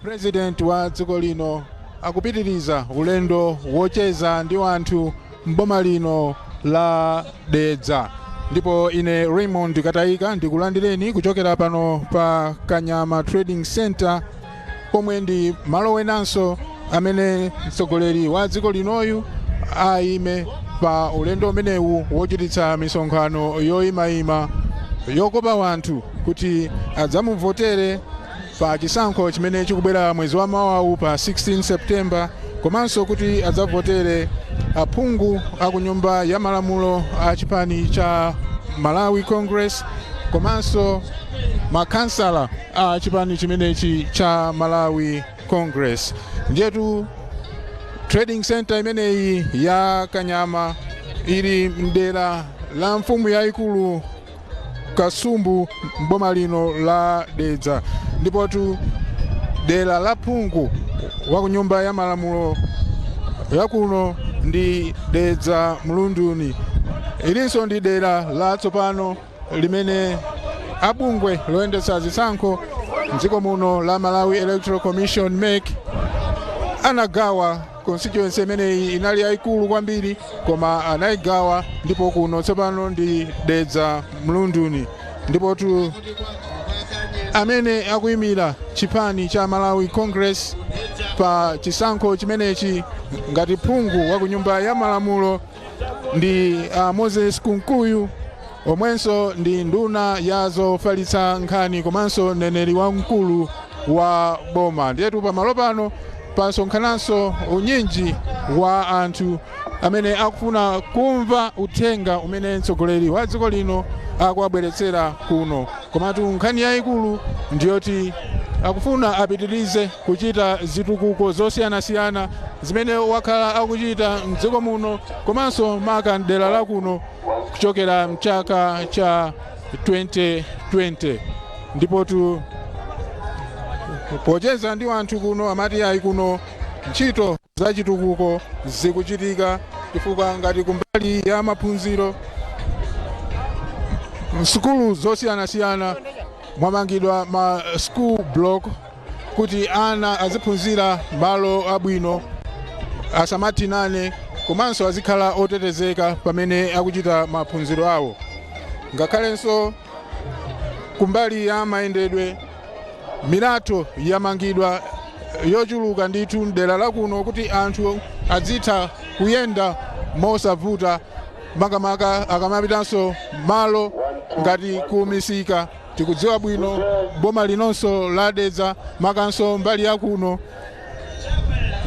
President wa dziko lino akupitiriza ulendo wocheza ndi anthu mboma lino la Dedza, ndipo ine Raymond Katayika ndikulandireni kuchokera pano pa Kanyama Trading Center, pomwe ndi malo wenanso amene mtsogoleri wa dziko linoyu ayime pa ulendo umenewu wochititsa misonkhano yoyimayima yokopa wanthu kuti adzamuvotere pa chisankho chimene chikubwera mwezi wa mawawu pa 16 September, komanso kuti adzavotere aphungu aku Nyumba ya Malamulo a chipani cha Malawi Congress komanso makhansala a chipani chimenechi cha Malawi Congress. Ndiyetu trading center imeneyi ya Kanyama ili mdera la mfumu yayikulu Kasumbu mboma lino la Dedza, ndipotu dera la phungu wa ku Nyumba ya Malamulo yakuno ndi Dedza Mlunduni. Ilinso ndi dera latsopano limene abungwe loyendetsa zisankho mdziko muno la Malawi Electoral Commission, MEC, anagawa. Constituency imeneyi inali yayikulu kwambiri, koma anayigawa, ndipo kuno tsopano ndi Dedza Mlunduni. Ndipotu amene akuyimira chipani cha Malawi Congress pa chisankho chimenechi ngati phungu wa ku Nyumba ya Malamulo ndi Moses Kunkuyu, omwenso ndi nduna ya zofalitsa nkhani komanso mneneri wamkulu wa boma. Ndiyetu pamalo pano pasonkhananso unyinji wa anthu amene akufuna kumva uthenga umene mtsogoleri wa dziko lino akuwabweretsera kuno. Komatu nkhani yayikulu ndiyoti akufuna apitirize kuchita zitukuko zosiyanasiyana zimene wakhala akuchita mdziko muno komanso maka mdera la kuno kuchokera mchaka cha 2020. Ndipotu pocheza ndi anthu kuno amati ayi, kuno ntchito za chitukuko zikuchitika, chifukwa ngati kumbali ya maphunziro, msukulu zosiyanasiyana mwamangidwa ma school block kuti ana aziphunzira malo abwino, asamathinane komanso azikhala otetezeka pamene akuchita maphunziro awo. Ngakhalenso kumbali ya mayendedwe, milatho yamangidwa yochuluka ndithu mdera lakuno kuti anthu azitha kuyenda mosavuta, makamaka akamapitanso malo ngati ku misika. Tikudziwa bwino boma linonso la Dedza, makanso mbali yakuno,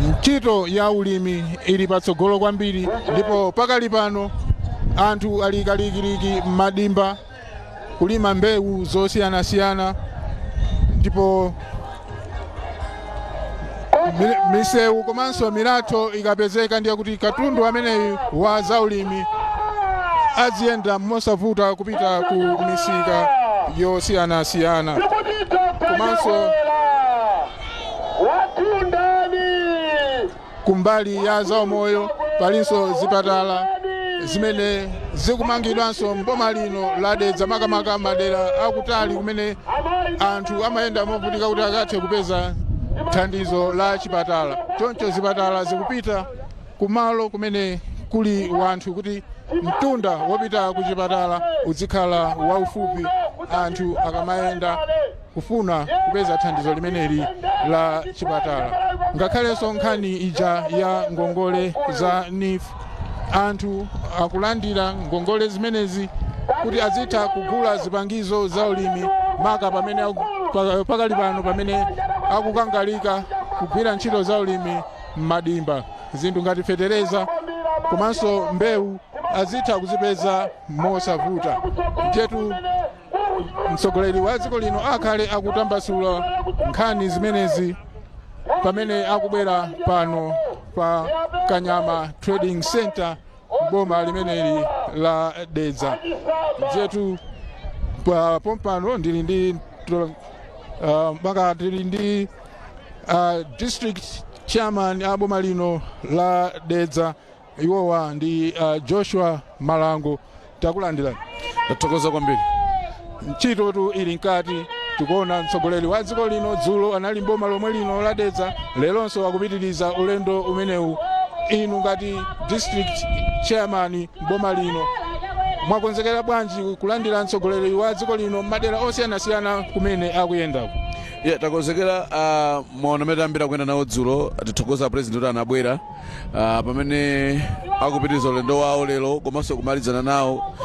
ntchito ya ulimi ili patsogolo kwambiri, ndipo pakali pano anthu ali kalikiliki m'madimba kulima mbewu zosiyanasiyana. Ndipo misewu komanso milatho ikapezeka, ndiye kuti katundu ameneyu wa zaulimi aziyenda mosavuta kupita ku misika yosiyanasiyana. Komanso kumbali ya zaumoyo, palinso zipatala zimene zikumangidwanso mboma lino la Dedza, makamaka madera akutali kumene anthu amayenda movutika kuti akathe kupeza thandizo la chipatala. Choncho zipatala zikupita kumalo kumene kuli wanthu kuti mtunda wopita ku chipatala uzikhala waufupi anthu akamayenda kufuna kupeza thandizo limeneli la chipatala. Ngakhalenso nkhani ija ya ngongole za NEEF, anthu akulandira ngongole zimenezi kuti azitha kugula zipangizo za ulimi, maka pamene pakali pano pamene akukangalika kugwira ntchito za ulimi m'madimba. Zinthu ngati fetereza komanso mbewu azitha kuzipeza mosavuta. Ndiyetu mtsogoleri wa dziko lino akhale akutambasula nkhani zimenezi pamene akubwera pano pa Kanyama Trading Center boma limeneli la Dedza. Ndiyetu pa pompano ndili ndi maka tili ndi district chairman a boma lino la Dedza, iwowa ndi Joshua Malango. Takulandirani. Tathokoza kwambiri. Ntchitotu ili mkati. Tikuona mtsogoleri wa dziko lino dzulo anali mboma lomwe lino la Dedza, leronso akupitiriza ulendo umenewu. Inu ngati district chairman mboma lino, mwakonzekera bwanji kulandira mtsogoleri wa dziko lino madera osiyanasiyana kumene akuyendako? Yeah, takonzekera. Maono amene tayambira kuyenda nawo dzulo, tithokoza President kuti anabwera pamene akupitiriza ulendo wawo lero komanso kumalizana nawo.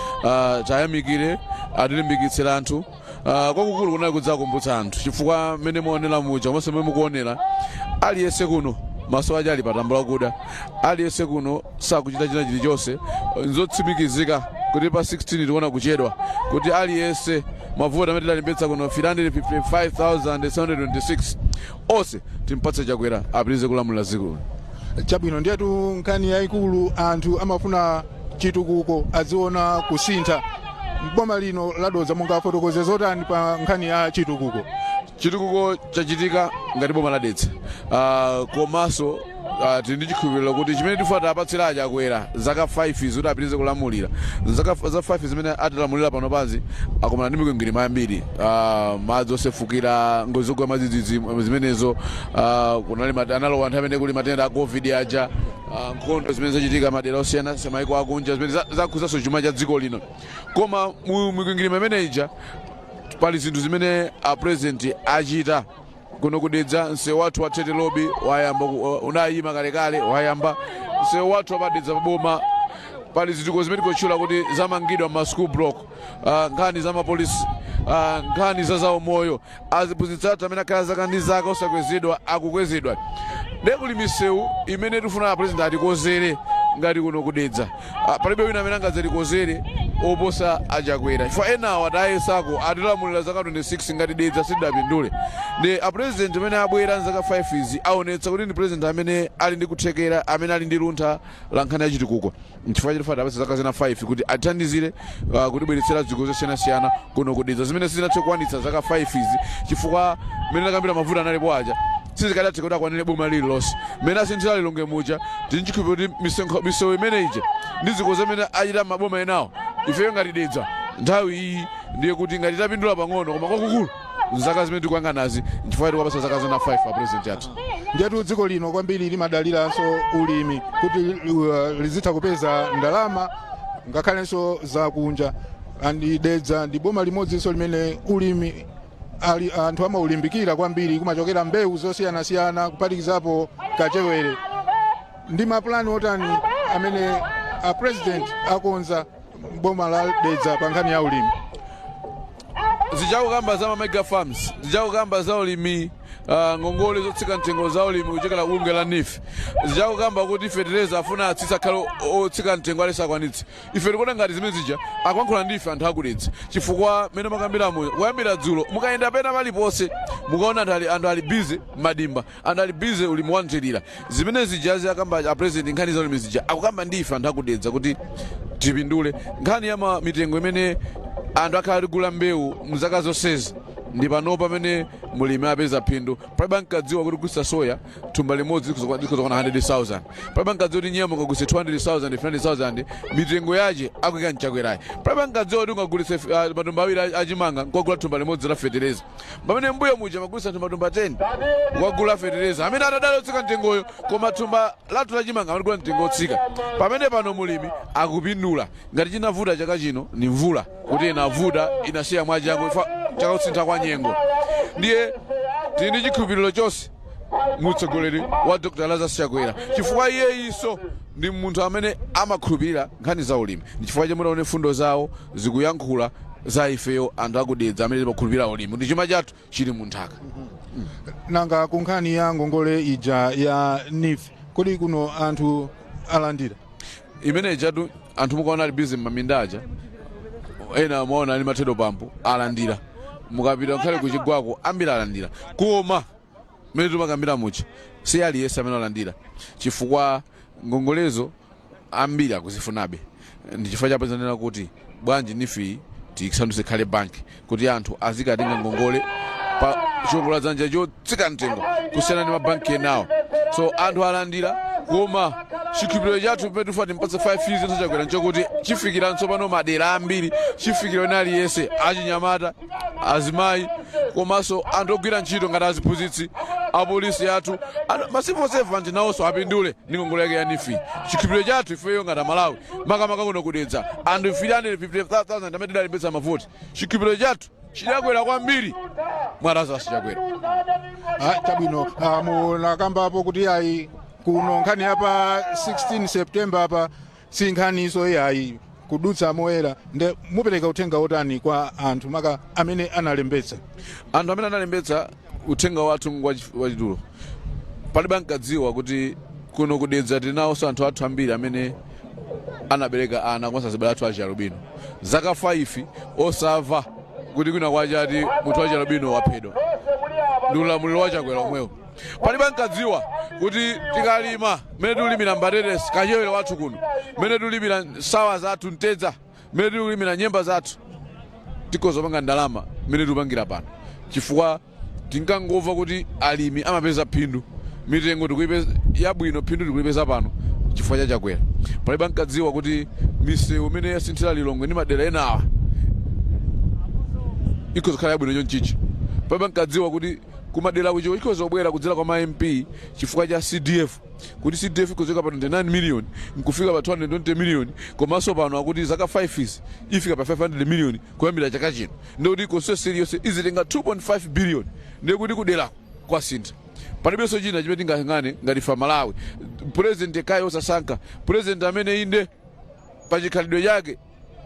Tayamikire, atilimbikitsira anthu. Kwakukulu kunali kudzakumbutsa anthu, chifukwa mmene muonera muja komanso mmene mukuonera, aliyense kuno maso ake ali patambula kuda, aliyense kuno sakuchita china chilichonse. Nzotsimikizika kuti pa 16 tikuona kuchedwa kuti aliyense mavoti amene tidalembetsa kuno 355,726 onse timpatse Chakwera apitirize kulamulira dziko. Chabwino, ndiyetu nkhani yayikulu, anthu amafuna chitukuko, aziona kusintha. Boma lino la Dedza mungafotokoze zotani pa nkhani ya chitukuko? Chitukuko chachitika ngati boma la Dedza, komanso tili ndi chikhulupiriro kuti chimene tifuna tiapatsira aChakwera zaka 5 izi kuti apitirize kulamulira, zaka za 5 zimene atilamulira pano pazi, akumana ndi mikwingwirima yambiri, madzi osefukira, ngozi zogwa madzidzidzi zimenezo, kunali analowa anthu amene kuli matenda a COVID aja, nkhondo zimene zachitika madera osiyana maiko akunja zimene zakhuzanso chuma cha dziko lino. Koma mu mikwingwirima imene ija pali zinthu zimene a President achita kuno kuDedza. Msewu wathu wa Tete Lobi wayamba, unayima kalekale, wayamba. Msewu wathu wapaDedza paboma, pali zitukuko zimene tikutchula kuti zamangidwa ma school block, nkhani za mapolisi, nkhani za zaumoyo, aziphunzitsi athu amene akhala zaka ndi zaka osakwezedwa akukwezedwa. Kuli misewu imene tifuna a President atikozere ngati kuno kuDedza. Palibe wina amene angadzatikozere oposa aChakwera, chifukwa enawo atayesako, atilamulira zaka 26, ngati Dedza sidapindule. Ndi a President amene abwera nzaka 5 izi aonetsa kuti ndi President amene ali ndi kuthekera, amene ali ndi luntha la nkhani ya chitukuko. Nchifukwa chifukwa tapatsa zaka zina 5 kuti atithandizire kutibweretsera zitukuko zosiyanasiyana kuno kuDedza zimene sizinathe kukwanitsa zaka 5 izi, chifukwa mmene takambira mavuto analipo aja, sizikadathe kuti akwanire boma lililonse. Mmene asinthira Lilongwe muja, tili nchikhulupiriro kuti misewu imene ija ndi zitukuko zimene achita maboma enawo, ifeyo ngati Dedza nthawi iyi ndiye kuti ngati tapindula pang'ono, koma kwakukulu nzaka zimene tikuyang'anazi. Nchifukwa tikupatsa zaka zina 5 a President athu. Ndiyetu dziko lino kwambiri limadaliranso ulimi kuti lizitha kupeza ndalama ngakhalenso zakunja. Andi Dedza ndi boma limodzinso limene ulimi ali anthu amaulimbikira kwambiri, kumachokera mbewu zosiyanasiyana kuphatikizapo kachewere. Ndi mapulani otani amene a President akonza boma la Dedza pa nkhani ya ulimi? Zichakukamba za mega farms, zichakukamba za ulimi, ngongole zotsika mtengo za ulimi kuchokera bungwe la NEEF, zichakukamba kuti fetereza afuna atsitsa akhale otsika mtengo alisakwanitse. Ife tikuona ngati zimene zija akuyankhula ndife anthu akuDedza, chifukwa mmene makambiramo kuyambira dzulo, mukayenda pena paliponse mukaona anthu ali busy madimba, anthu ali busy ulimi wanthirira. Zimene zija akamba a President, nkhani za ulimi zija akukamba ndife anthu akuDedza kuti tipindule. Nkhani ya mitengo imene anthu akhala atigula mbewu mzaka zonsezi, ndi pano pamene mulimi apeza phindu. Palibe ankadziwa kuti kugulitsa soya thumba limodzi likuzokwana 100,000. Palibe ankadziwa kuti nyama ungagulitse 200,000, 300,000, mitengo yache akuyika mChakwerayi. Palibe ankadziwa kuti ungagulitse matumba awiri achimanga nkugula thumba limodzi la fetereza, pamene mbuyo muja magulitsa anthu matumba 10 kukagula fetereza amene atadala otsika mtengoyo, koma thumba lathu lachimanga amatigula mtengo otsika. Pamene pano mulimi akupindula. Ngati chinavuta chaka chino ni mvula, kuti inavuta, inasiya mwachangu ifa chakakusintha kwa nyengo. Ndiye tili ndi chikhulupiriro chonse mutsogoleri wa Dr Lazarus Chakwera, chifukwa iyeyinso ndi munthu amene amakhulupirira nkhani za ulimi. Nchifukwa chake mutaone fundo zawo zikuyankhula za ifeyo anthu akuDedza amene timakhulupirira ulimi kuti chuma chathu chili munthaka. Nanga ku nkhani ya ngongole ija ya NEEF, kodi kuno anthu alandira? Imene ijatu anthu mukaona ali busy m'maminda aja, ena muona ali ma treadle pump, alandira. Mukapita nkhale kuchigwako, ambiri alandira. Koma mmene timakambira muja, si aliyense amene alandira, chifukwa ngongolezo ambiri akuzifunabe. Ndi chifukwa chapezanena kuti bwanji NEEF tiyisandutse ikhale banki kuti anthu azikatenga ngongole pa chiwongoladzanja chotsika mtengo kusiyana ndi mabanki enawo. So anthu alandira, koma Chikhulupiriro chathu pamene tifuna timpatse 5 years nthu Chakwera nchokuti chifikira tsopano madera ambiri, chifikira wina aliyense, achinyamata, azimayi, komanso anthu ogwira ntchito ngati aziphunzitsi, apolisi athu, ma civil servant nawonso apindule ndi ngongole yake ya NEEF. Chikhulupiriro chathu ifeyo ngati Amalawi, makamaka kuno kudedza, anthu 350,000 amene tidalembetsa mavoti, chikhulupiriro chathu chidakwera kwambiri mwa Lazarus Chakwera. Ah, chabwino. Ah, munakambapo kuti ayi, kuno nkhani yapa 16 September apa si nkhaniso yayi kudutsa moyera. Nde mupereka uthenga otani kwa anthu, maka amene analembetsa? Anthu amene analembetsa, uthenga wathu wachitulo. Palibe ankadziwa kuti kuno kudedza tinawonso anthu athu ambiri amene anabereka ana komanso azibale athu achialubino, zaka 5 osamva kuti kwina kwachati munthu wachialubino waphedwa ndi ulamuliro wa Chakwera omwewo. Palibe ankadziwa kuti tikalima, mmene tikulimira mbatetesi, kachewere wathu kuno, mmene tikulimira sawa zathu, mtedza, mmene tikulimira nyemba zathu, tikhoza kupanga ndalama mmene tikupangira pano, chifukwa tinkangomva kuti alimi amapeza phindu, mitengo tikuipeza yabwino, phindu tikulipeza pano chifukwa cha Chakwera. Palibe ankadziwa kuti misewu imene yasinthira Lilongwe ndi madera enawa ikhoza kukhala yabwino chonchichi. Palibe ankadziwa kuti kumadera kuchiko ikhoza kubwera kudzera kwa ma MP chifukwa cha CDF, kuti CDF ikhoza pa 29 million nkufika pa 220 million, komanso pano akuti zaka 5 izi ifika pa 500 million kuyambira chaka chino, ndikuti constituency iliyonse izitenga 2.5 billion. Ndikuti kuderako kwasintha. Palibenso china chimene tingayang'ane ngati fa Malawi. President kaye osasankha president amene inde pachikhalidwe chake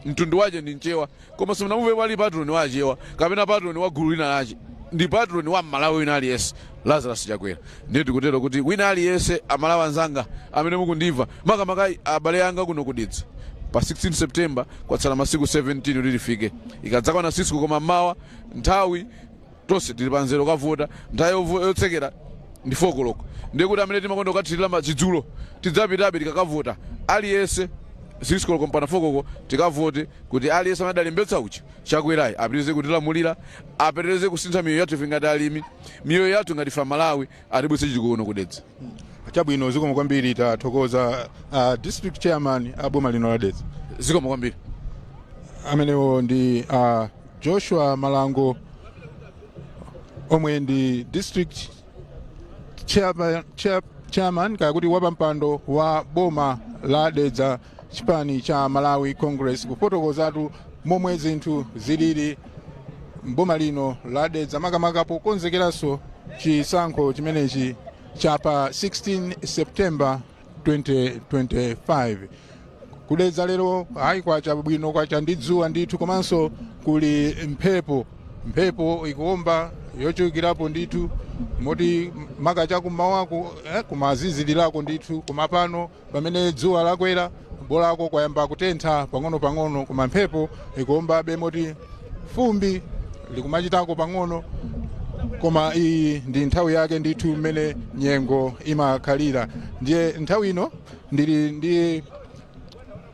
mtundu wache ndi Mchewa, koma simunamumve pali patron wa Achewa kapena patron wa gulu lina lache. Ndi patron wa Mmalawi wina aliyense, Lazarus Chakwera. Ndiye tikutero kuti wina aliyense, Amalawi anzanga amene mukundimva, makamaka abale anga kuno kudedza, pa 16 September kwatsala masiku 17 kuti tifike. Ikadzakwana 6 koma mmawa, nthawi tonse tili pa nzero kavota. Nthawi yotsekera ndi 4 koloko, ndiye kuti amene timakonda kukathirira chidzulo tidzapitabe tikakavota. Aliyense 6 koloko mpaka 4 koloko tikavote, kuti aliyense amene adalembetsa uchi Chakwerayi apitirize kutilamulira, apitirize kusintha miyoyo yathu ife ngati alimi, miyoyo yathu ngati fa Malawi, atibwetse chitukuko kudedza. Chabwino, zikomo kwambiri. Tathokoza, district chairman a boma lino la Dedza. Zikomo kwambiri. Amenewo ndi Joshua Malango omwe ndi district chairman, kaya kuti wapampando wa boma la Dedza, chipani cha Malawi Congress, kufotokozatu momwe zinthu zilili mboma lino la Dedza, makamaka pokonzekeranso chisankho chimenechi cha pa 16 September 2025. Kudedza lero hayi, kwacha bwino, kwacha ndi dzuwa ndithu, komanso kuli mphepo. Mphepo ikuomba yochulukirapo ndithu, moti makacha kummawaku kumazizilirako ndithu, koma pano pamene dzuwa lakwera bolako kwayamba kutentha pang'ono-pang'ono, koma mphepo ikuombabe moti fumbi likumachitako pang'ono. Koma iyi ndi nthawi yake ndithu mmene nyengo imakhalira. Ndiye nthawi ino ndili ndi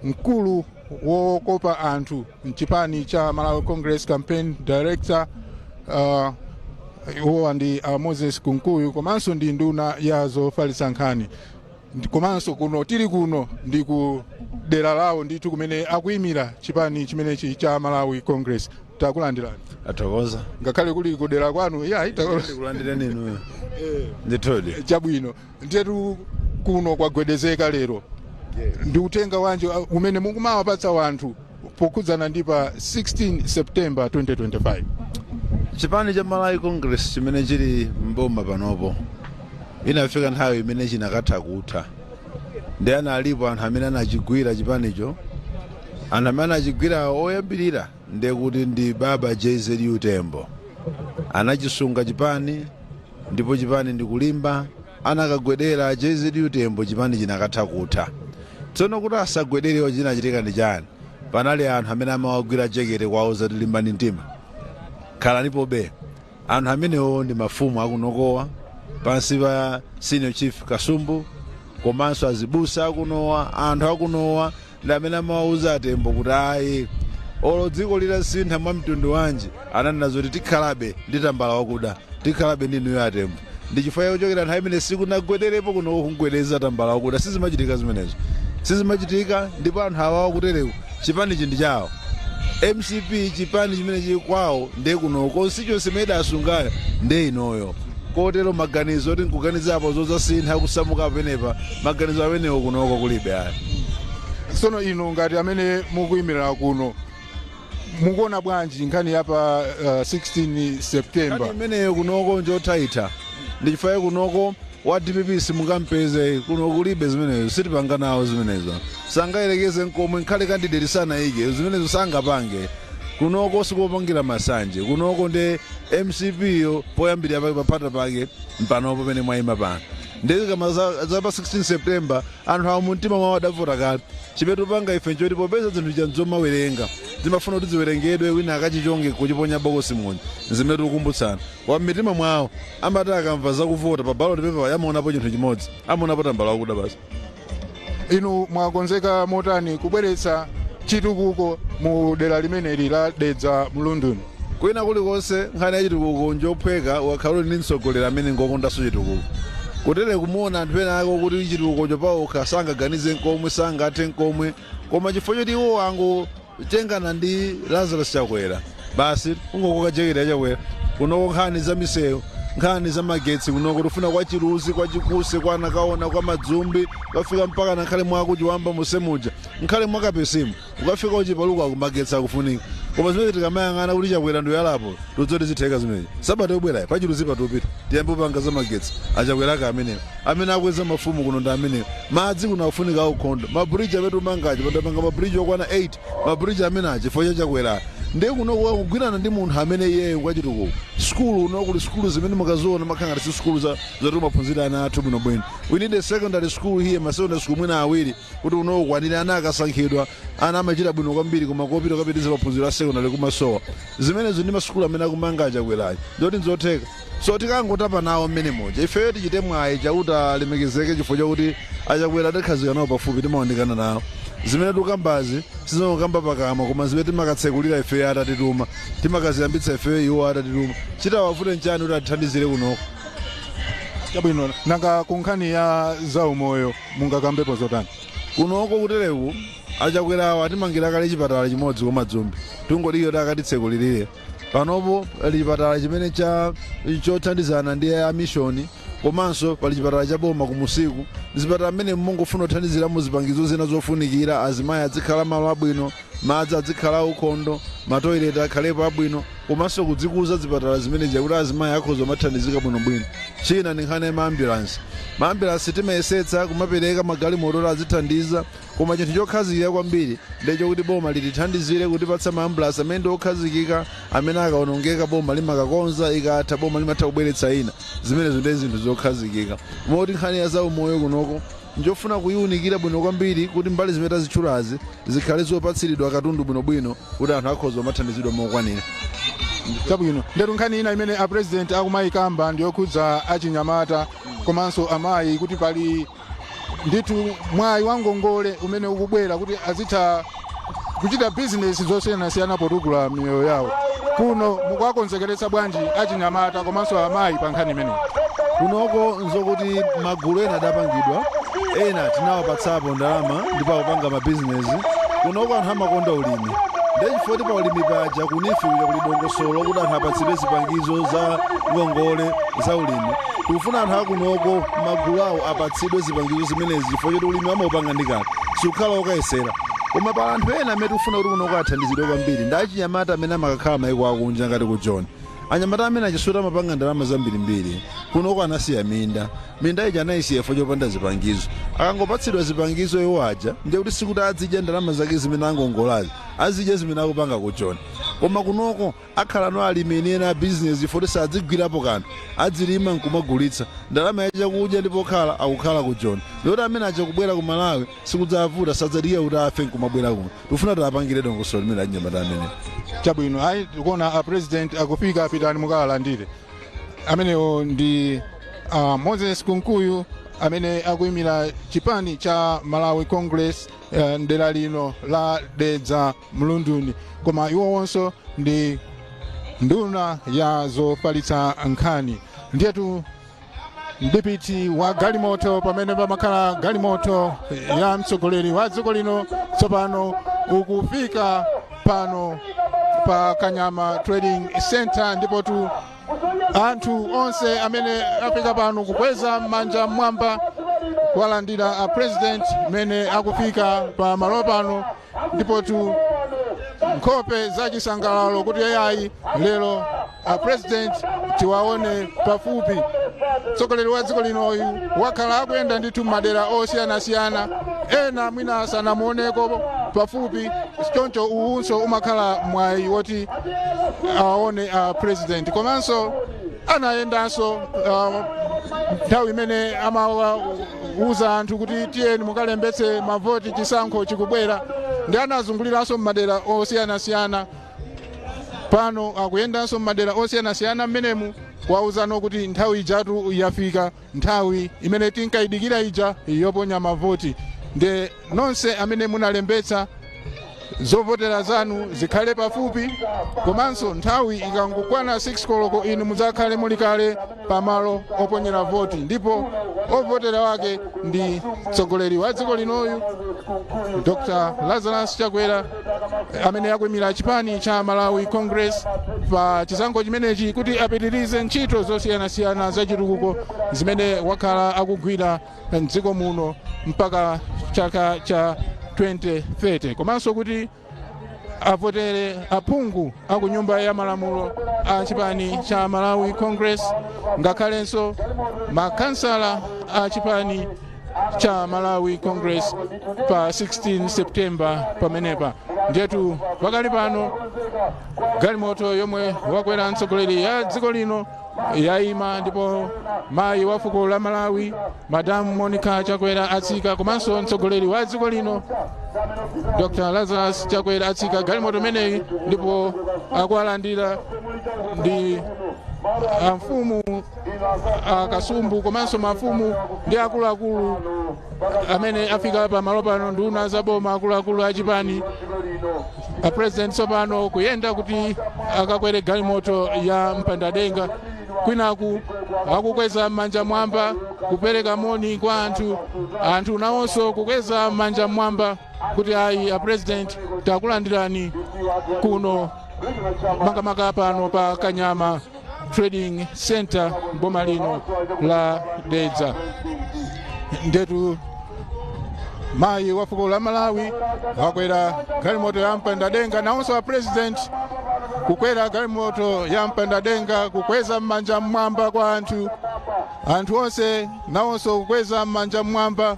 mkulu wokopa anthu mchipani cha Malawi Congress, campaign director, uwowa ndi Moses Kunkuyu, komanso ndi nduna ya zofalitsa nkhani. Komanso kuno tili kuno ndi ku dera lawo ndithu kumene akuyimira chipani chimenechi cha Malawi Congress. Takulandirani. Athokoza. Ngakhale kuli kudera kwanu, iya. Ndikulandireni inuyo ndithudi. Chabwino. Ndiyetu kuno kwagwedezeka lero. Ndi uthenga wanji umene mukumawapatsa wanthu pokhudzana ndi pa 16 September 2025? Chipani cha Malawi Congress chimene chili mboma panopo, inafika nthawi imene chinakatha kutha, ndi analipo anthu amene anachigwira chipanicho. Anthu amene anachigwira oyambirira ndiye kuti ndi baba JZU Tembo. Anachisunga chipani ndipo chipani ndikulimba. Anakagwedera JZU Tembo, chipani chinakatha kutha. Tsono kuti asagwederewo, chinachitika ndi chani? Panali anthu amene amawagwira jekete kwawo zati, "Limbani mtima, khalanipobe." Anthu amenewo ndi mafumu akunokowa pansi pa Senior Chief Kasumbu, komanso azibusa akunowa, anthu akunowa ndi amene amawauza aTembo kuti ayi, olo dziko litasintha mwa mtundu wanji, ananena zoti tikhalabe ndi tambala wakuda, tikhalabe ndi inuyo aTembo. Ndi chifukwa chochokera nthawi imene sikunagwederepo kuno kugwedeza tambala wakuda. Sizimachitika zimenezo, sizimachitika. Ndipo anthu awawo kutereku chipanichi ndi chawo. MCP chipani chimene chili kwawo ndiye kuno, constituency imene idasungayo ndiye inoyo. Kotero maganizo oti nkuganizapo zozasintha kusamuka pamenepa, maganizo amenewo kunoko kulibe ayi. Tsono inu ngati amene mukuyimirira kuno, mukuona bwanji nkhani ya pa 16 September? Nkhani imeneyo kunoko njothaitha. Ndi chifukwa kunoko wa DPP simungampeze kuno, kulibe zimenezo, sitipanga nawo zimenezo. Sangayerekeze nkomwe, nkhale candidate sanayike, zimenezo sangapange. Kunoko sikupangira masanje kunoko, ndi MCP yo poyambirira pake, paphata pake mpanopo pamene mwayima pano. Ndikama za pa 16 September, anthu awo mumtima mwawo adavota kale. Chimene tupanga ife nchoti popeza zinthu cha nzomawerenga, zimafuna kuti ziwerengedwe, wina akachichonge kuchiponya bokosi muja, zimene tikukumbutsana kwa mmitima mwawo, amati akamva zakuvota pa ballot paper amaonapo chinthu chimodzi, amaonapo tambala wakuda basi. Inu mwakonzeka motani kubweretsa chitukuko mu dera limeneli la Dedza Mlunduni? Kwina kulikonse nkhani ya chitukuko njophweka wakhala uli ndi mtsogoleri amene ngokondanso chitukuko. Kutere kumuona anthu ena ake kuti chitukukocho pawokha sangaganize nkomwe, sangathe nkomwe, koma chifukwa choti iwo angotengana ndi Lazarus Chakwera basi, ungokoka jekete ya Chakwera. Kunoko nkhani za misewu, nkhani za magetsi kunoko tifuna kwa Chiluzi, kwa Chikuse, kwa Nakaona, kwa Madzumbi, ukafika mpaka nakhale mwako Chiwamba musemuja, nkhale mwakapesimu, ukafika uchipaluka, magetsi akufunika. Koma zimene tikamayang'ana kuti Chakwera ndoyalapo, tudzoti zitheka zimene. Sabata yobwerayi pachiluzi patupita, tiyambe kupanga za magetsi. Achakweraka amenewo amene akweza mafumu kuno ndi amenewo. Madzi kuno akufunika aukhondo. Mabridge amene tumangachi, patapanga mabridge okwana 8, mabridge amene achi chifukwa cha Chakwera. Ndiye kuno kugwirana ndi munthu amene iyeyo kwachitukuko. Skulu uno kuli skulu zimene mukaziona makhala ngati si skulu zoti umaphunzira ana athu bwinobwino. We need a secondary school here, ma secondary school mwina awiri, kuti uno ukwanire. Ana akasankhidwa, ana amachita bwino kwambiri, koma kopita kapitiriza maphunziro a secondary kumasowa. Zimenezo ndi masukulu amene akumanga Achakwerachi, ndoti nzotheka. So tikangotapa nawo mmene moja, ifeyo tichite mwayi, Chauta alemekezeke chifukwa chakuti Achakwera adakhazika nawo pafupi, timaonekana nawo. Zimene tikambazi sizongokamba pakamwa, koma zimene timakatsekulira ifeyo atatituma, timakaziyambitsa ifeyo iwo atatituma. Chitawafute nchani kuti atithandizire kunoko? Chabwino. Nanga ku nkhani ya zaumoyo mungakambepo zotani? Kunoko kutereku Achakwerawo atimangira kale chipatala chimodzi kumadzumbi, tungodikira kuti akatitsekulirire. Panopo pali chipatala chimene cha chothandizana ndi amishoni, komanso pali chipatala cha boma kumusiku. Zipatala mmene mungofuna kuthandiziramo zipangizo zina zofunikira, azimayi azikhala malo abwino, madzi azikhala aukhondo, matoilet akhalepo abwino, komanso kudzikuza zipatala zimene kuti azimayi akhoza kumathandizika bwinobwino. China ndi nkhani ya maambulansi. Maambulansi timayesetsa kumapereka magalimoto kuti azithandiza, koma chinthu chokhazikika kwambiri ndicho kuti boma litithandizire kutipatsa maambulansi amene ndi okhazikika, amene akaonongeka boma limakakonza, ikatha boma limatha kubweretsa ina. Zimenezo ndi zinthu zokhazikika. Moti nkhani ya zaumoyo kunoko njofuna kuyiwunikira bwino kwambiri, kuti mbali zimene tazitchulazi zikhale zopatsiridwa katundu bwinobwino, kuti anthu akhoza kumathandizidwa mokwanira. Chabwino. Ndetu nkhani ina imene a president akumayikamba ndiyokhudza achinyamata komanso amayi, kuti pali ndithu mwayi wa ngongole umene ukubwera kuti azitha kuchita bizinesi zosiyanasiyana potukula miyoyo yawo. Kuno mukuwakonzekeretsa bwanji achinyamata komanso amayi pa nkhani imeneyi? Kunoko nzokuti magulu ena adapangidwa, ena tinawapatsapo ndalama ndipo akupanga mabizinesi. Kunoko anthu amakonda ulimi, ndechifukwa pa ulimi paja ku NEEF kuja kuli dongosolo kuti anthu apatsidwe zipangizo za ngongole za ulimi. Tikufuna anthu akunoko magulu awo apatsidwe zipangizo zimenezi, chifukwa choti ulimi amaupanga ndi kale, sukhala okayesera. Koma pa anthu ena amene tikufuna kuti kunoko athandizidwe kwambiri ndi achinyamata amene amakakhala maiko akunja ngati ku Joni. Anyamata amene achisuta amapanga ndalama zambirimbiri. Kunoko anasiya minda, minda ija anayisiya chifukwa chopanda zipangizo. Akangopatsidwa zipangizo iwo aja, ndiye kuti sikuti azidya ndalama zake zimene angongolazi, azidya zimene akupanga ku Joni. Koma kunoko akhala no alimi enieni a bizinesi, chifukwa sadzigwirapo kanthu, adzilima nkumagulitsa ndalama yachakudya, ndipo khala akukhala ku Joni. Ndikuti amene aja kubwera ku Malawi sikudzavuta, sadzadikira kuti afe nkumabwera kuno. Tikufuna tiapangire dongosolo limene achinyamata amene. Chabwino. Ayi, tikuona a president akufika, pitani mukawalandire. Amenewo ndi Moses Kunkuyu amene akuyimira chipani cha Malawi Congress mdera lino la Dedza Mlunduni, koma iwowonso ndi nduna ya zofalitsa nkhani. Ndiyetu Mdipiti wa galimoto pamene pamakhala galimoto ya mtsogoleri wa dziko lino tsopano ukufika pano pa Kanyama Trading Center, ndipo tu anthu onse amene afika pano kukweza manja mmwamba kuwalandira a President mene akufika pa malo pano, ndipo tu nkhope zachisangalalo kuti ayi, lero a President tiwaone pafupi. Mtsogoleri wa dziko linoyu wakhala akuyenda ndithu madera osiyanasiyana, ena mwina sanamuoneko pafupi, choncho uwunso umakhala mwayi woti aone a President. Komanso anayendanso nthawi imene amawauza anthu kuti tiyeni mukalembetse mavoti, chisankho chikubwera, ndi anazunguliranso m'madera osiyanasiyana. Pano akuyendanso m'madera osiyanasiyana mmenemu kuwauzano kuti nthawi ijatu yafika, nthawi imene tinkayidikira ija yoponya mavoti. Nde nonse amene munalembetsa, zovotera zanu zikhale pafupi, komanso nthawi ikangokwana 6 koloko inu mudzakhale muli kale pamalo oponyera voti, ndipo ovotera wake ndi mtsogoleri wa dziko linoyu, Dr Lazarus Chakwera, amene akuyimira chipani cha Malawi Congress pa chisankho chimenechi, kuti apitirize ntchito zosiyanasiyana zachitukuko zimene wakhala akugwira mdziko muno mpaka chaka cha 2030, komanso kuti avotere aphungu aku Nyumba ya Malamulo a chipani cha Malawi Congress, ngakhalenso makansala a chipani cha Malawi Congress pa 16 September pamenepa. Njetu pakali pano galimoto yomwe wakwera mtsogoleri ya dziko lino yayima, ndipo mayi wa fuko la Malawi, Madam Monica Chakwera, atsika, komanso mtsogoleri wa dziko lino, Dr Lazarus Chakwera, atsika galimoto imeneyi, ndipo akuwalandira ndi amfumu Akasumbu komanso mafumu ndi akuluakulu amene afika pamalo pano, nduna za boma, akuluakulu achipani. A President tsopano kuyenda kuti akakwere galimoto ya mpandadenga, kwinaku akukweza m'manja mwamba kupereka moni kwa anthu, anthu nawonso kukweza m'manja mwamba kuti ayi, a President takulandirani kuno, makamaka pano pa Kanyama Trading Center, boma lino la Dedza. Ndetu mayi wa fuko la Malawi wakwera galimoto ya mpandadenga, nawonso a President kukwera galimoto ya mpandadenga, kukweza m'manja mmwamba kwa anthu, anthu onse nawonso kukweza m'manja mmwamba,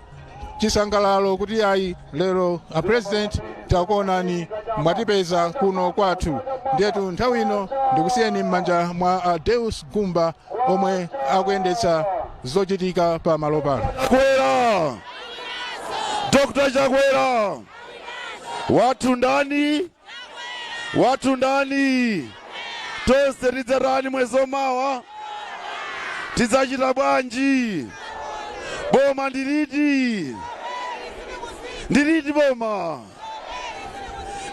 chisangalalo kuti ayi, lero a President takuonani, mwatipeza kuno kwathu. Ndiyetu nthawi ino ndikusiyeni m'manja mwa a Deus Gumba omwe akuyendetsa zochitika pa malo pano. Chakwera, Dr Chakwera wathu ndani? Wathu ndani? Tonse tidzatani mwezi omawa? Tidzachita bwanji? Boma ndiliti? Ndiliti boma?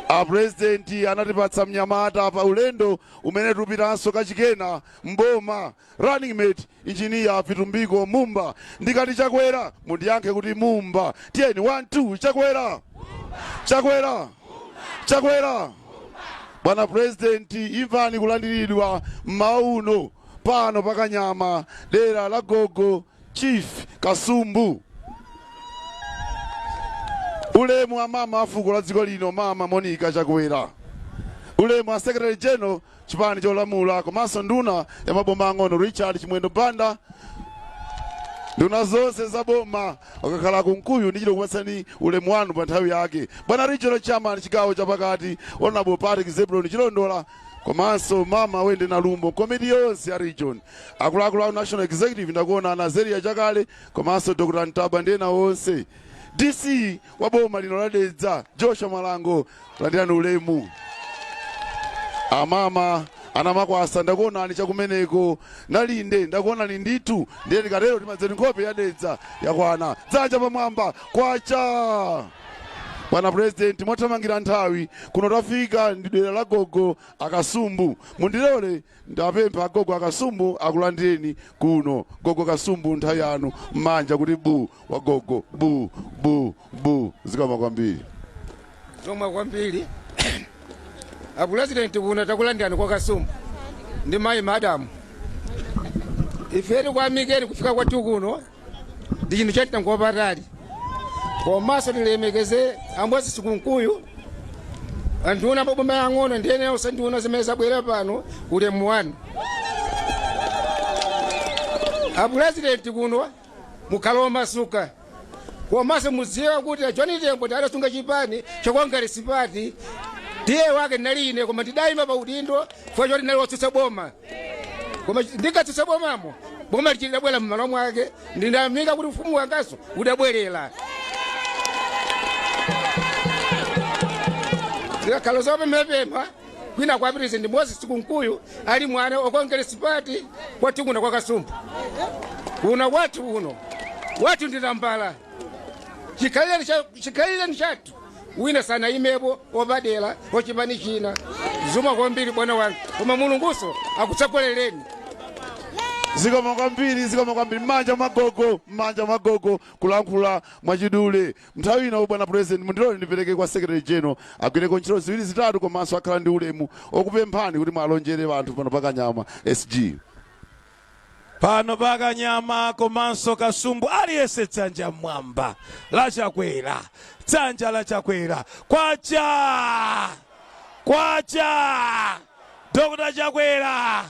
Apurezidenti anatipatsa mnyamata pa ulendo umene tupitanso kachikena mboma, running mate, Engineer Vitumbiko Mumba. Ndikati Chakwera, mundiyankhe kuti Mumba. Tiyeni, 1 2, Chakwera, Chakwera, Chakwera! Bwana Purezidenti, imvani kulandiridwa mmawa uno pano pakanyama, dera la gogo Chief Kasumbu. Ulemu wa mama a fuko la dziko lino, Mama Monica Chakwera. Ulemu wa Secretary General chipani cholamula komanso nduna ya maboma ang'ono, Richard Chimwendo Banda, nduna zonse za boma, akakhala Kunkuyu ndichito kupatsani ulemu wanu pa nthawi yake. Bwana Regional Chairman chigawo chapakati, Honorable Patrick Zebron Chilondola, komanso Mama Wende Nalumbo, komiti yonse ya region, akuluakulu a national executive, ndakuona Nazeria Chakale komanso Dr Ntaba ndi ena onse. DC wa boma lino la Dedza, Joshua Malango, landirani ulemu. Amama anamakwasa, ndakuonani chakumeneko. Nalinde, ndakuonani ndithu. Ndiye tikatero timadzeni nkhope ya Dedza yakwana. Dzanja pamwamba, kwacha! Bwana President, mothamangira nthawi, kuno tafika ndi dera la Gogo Akasumbu. Mundilole ndapempha Gogo Akasumbu akulandireni kuno. Gogo Kasumbu, nthawi yanu, m'manja kuti bu wa gogo bu bu bu. Zikomo kwambiri. Zikomo kwambiri, apurezidenti. Kuno takulandirani kwa Kasumbu ndi mayi madamu. Ifeni kwamikeni kufika kwathu kuno ndi chinthu chatitengo wapatali, komanso tilemekeze ambosi Kunkuyu, anduna maboma yang'ono ndiyenenso nduna zimene zabwera pano. Ulemu wanu, apurezidenti. Kuno mukhale omasuka, komanso mudziwe kuti John Tembo adasunga chipani cha Congress Party. Ndiye wake ndinali ine, koma ndidayima pa udindo chifukwa choti ndinali wotsutsa boma, koma ndikatsutsa bomamo, boma lichidabwera mmalo mwake. Ndinamika kuti ufumu wangaso udabwerera. Zikakhala zopemphapempha kwina kwapitirize ndi Moses Kunkuyu, ali mwana wa Congress Party kwathu kuno kwa Kasumbu. Kuno kwathu kuno wathu nditambala chikhalire chathu, wina sanaimepo opadera ochipani china. Zikomo kwambiri, bwana wanga, koma Mulunguso akutsogolereni. Zikomo kwambiri, zikomo kwambiri. M'manja mwagogo, m'manja mwagogo, kulankhula mwachidule. Nthawi ino, bwana President, mundilole ndipereke kwa Secretary General agwireko ntchito ziwiri zitatu, komanso akhala ndi ulemu okupemphani kuti mwalonjere anthu pano pakanyama. SG. Pano pakanyama komanso Kasumbu, aliyense dzanja mmwamba lachakwera, dzanja lachakwera. Kwacha, kwacha! Dr Chakwera,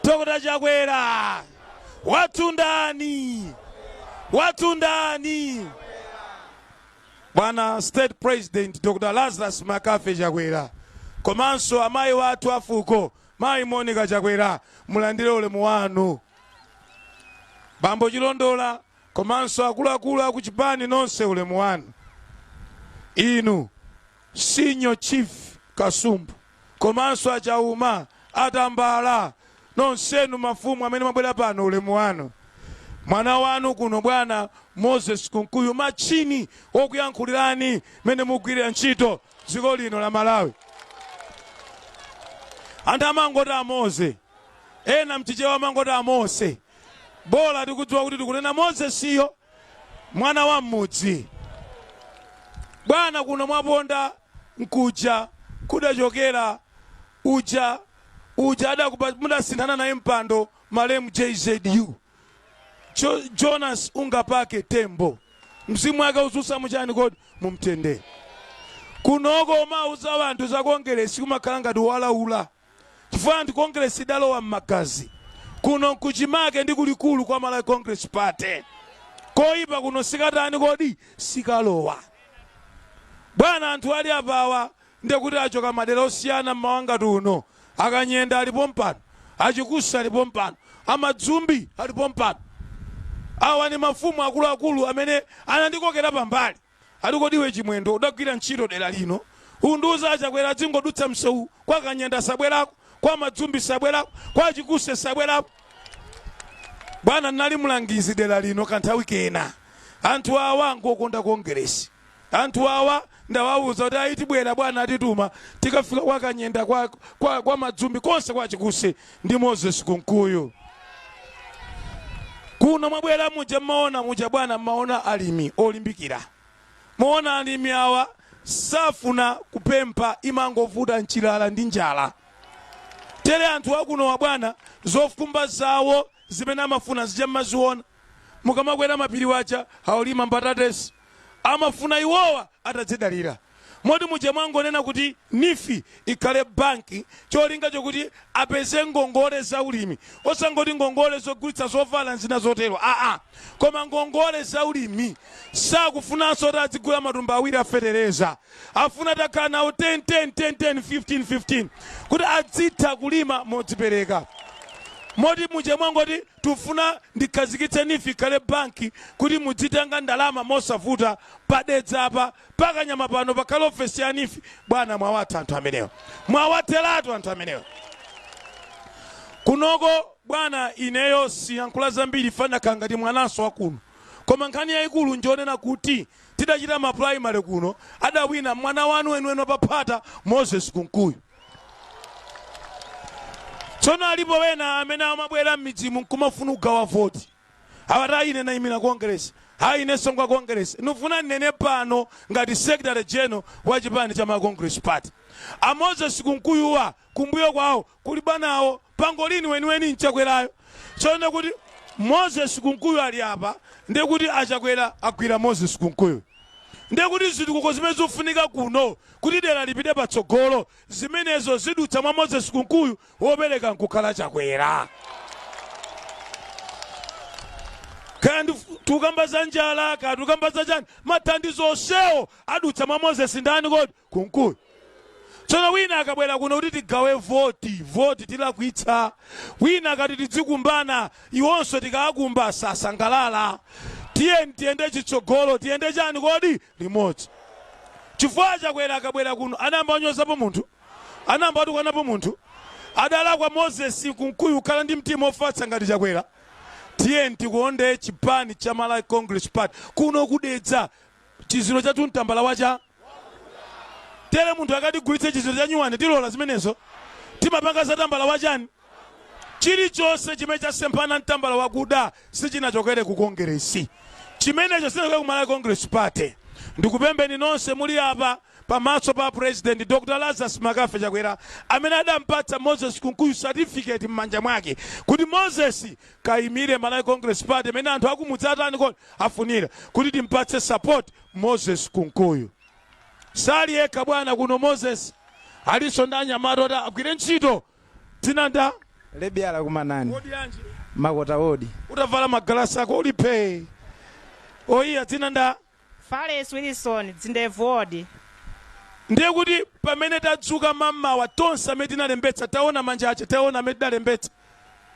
Dr Chakwera, watundani, watundani. Bwana State President Dr Lazarus Makafe Chakwera komanso amayi wathu afuko, Mayi Monica Chakwera, mulandire ulemu wanu. Bambo Chilondola komanso akuluakulu akuchipani nonse, ulemu wanu. Inu Senior Chief Kasumbu komanso Achauma, Atambala, nonsenu mafumu amene mwabwera pano, ulemu wanu. Mwana wanu kuno, bwana Moses Kunkuyu, machini okuyankhulirani mene mugwirira ntchito dziko lino la Malawi. Anthu amangoti Amoze, ena mchichewa amangoti Amose. Bola tikudziwa kuti tikunena Mozesiyo, mwana wa mmudzi. Bwana, kuno mwaponda nkuja kudachokera uja uja adakupa mudasinthana naye mpando, malemu JZU, Jonas Ungapake Tembo, mzimu wake uzusa muchani kodi mumtendere. Kunoko umauza wanthu za Kongeresi kumakhala ngati walaula, chifukwa anthu Kongeresi idalowa m'magazi. Kuno nkuchimake ndi kulikulu kwa Malawi Congress Party. Koyipa kuno sikatani kodi sikalowa. Bwana, anthu ali apawa ndekuti achoka madera osiyana mmawangati uno. Akanyenda alipo mpano, Achikusa alipo mpano, Amadzumbi alipo mpano. Awa ni mafumu akuluakulu amene anandikokera pambali, ati, "Kodi iwe Chimwendo udagwira ntchito dera lino, undiuza Achakwera adzingodutsa msewu, kwa Kanyenda sabwerako, kwa Madzumbi sabwerako, kwa Chikuse sabwerako?" Bwana, ndinali mlangizi dera lino kanthawi kena. Anthu awa ngokonda Kongeresi. Anthu awa ndawawuza kuti ayitibwera bwana atituma, tikafika kwa Kanyenda, kwa Madzumbi konse, kwa Chikuse ndi Moses Kunkuyu. Kuno mwabwera muja mmaona muja, bwana, mmaona alimi olimbikira. Muona alimi awa safuna kupempha, imangovuta mchilala ndi njala. Tere anthu akuno wa, bwana, zofumba zawo zimene amafuna zija mmaziona mukamakwera mapiri waja, aulima mbatatesi, amafuna iwowa atadzidalira. Moti muja mwangonena kuti NEEF ikhale banki, cholinga chokuti apeze ngongole za ulimi, osangoti ngongole zogulitsa zovala nzina zotero, aa, koma ngongole za ulimi. Sakufunanso kuti adzigula matumba 2 afetereza, afuna takhala nawo 10 10 10 10 15 15 kuti adzitha kulima modzipereka. Moti muja mwangoti tufuna ndikhazikitse NEEF ikhale banki kuti mudzitenga ndalama mosavuta, padedza apa, pakanyama pano pakhale ofesi ya NEEF. Bwana, mwawatha anthu amenewa, mwawatheratu anthu amenewa kunoko. Bwana, ineyo siyankhula zambiri, fanakhala ngati mwananso wakuno, koma nkhani yayikulu njonena kuti Tidachita ma primary kuno, adawina mwana wanu weniweni paphata, Moses Kunkuyu. Tsono alipo wena amene amabwera m'midzimu nkumafuna kugawa voti. Awati, "Ine nayimira Congress, hayi, inenso ngwa Congress." Ndifuna nnene pano ngati secretary general wa chipani cha ma Congress Party, a Moses Kunkuyuwa kumbuyo kwawo kuli bwanawo pangolini weniweni nchakwerayo. Tsono kuti Moses Kunkuyu ali apa, ndiye kuti achakwera agwira Moses Kunkuyu, ndiye kuti zitukuko zimene zikufunika kuno kuti dera lipite patsogolo, zimenezo zidutsa mwa Moses Kunkuyu, wopereka nkukhala Chakwera. Kaya tikukamba za njala, kaya tikukamba za chani, mathandizo onsewo adutsa mwa Moses ndani kodi? Kunkuyu. Tsono wina akabwera kuno kuti tigawe voti, voti tilakwitsa. Wina akati tidzikumbana, iwonso tikakumba sasangalala. Tiyeni tiyende chitsogolo, tiyende chani kodi? Limodzi. Chifukwa Chakwera akabwera kuno, anayamba wanyozapo munthu? Anayamba watukwanapo munthu? Adalakwa Moses Kunkuyu kukhala ndi mtima ofatsa ngati Chakwera? Tiyeni tikonde chipani cha Malawi Congress Party. Kuno kudedza chiziro chathu mtambala wacha tere. Munthu akatigulitse chiziro cha nyuwani, tilola zimenezo? Timapanga za tambala wachani? Chilichonse chimene chasemphana mtambala wakuda sichinachokere ku Kongeresi. Chimenecho sinachokere ku Malawi Congress Party. Ndikupembeni nonse muli apa pamaso pa President Dr Lazarus Makafe Chakwera, amene adampatsa Moses Kunkuyu certificate m'manja mwake kuti, "Moses, kayimire Malawi Congress Party," imene anthu akumudzi atani kodi? Afunira kuti timpatse support Moses Kunkuyu. Sali yekha bwana kuno Moses, alinso ndi anyamata oti agwire ntchito. Dzina nda? Lebyala kumanani. Wodi yanji? Makota wodi. Utavala magalasi ako ulipe oyiya. Dzina nda? Fales Wilson, Dzindevu wodi. Ndiye kuti pamene tadzuka mammawa, tonse amene tinalembetsa, taona manja ache, taona amene tidalembetsa,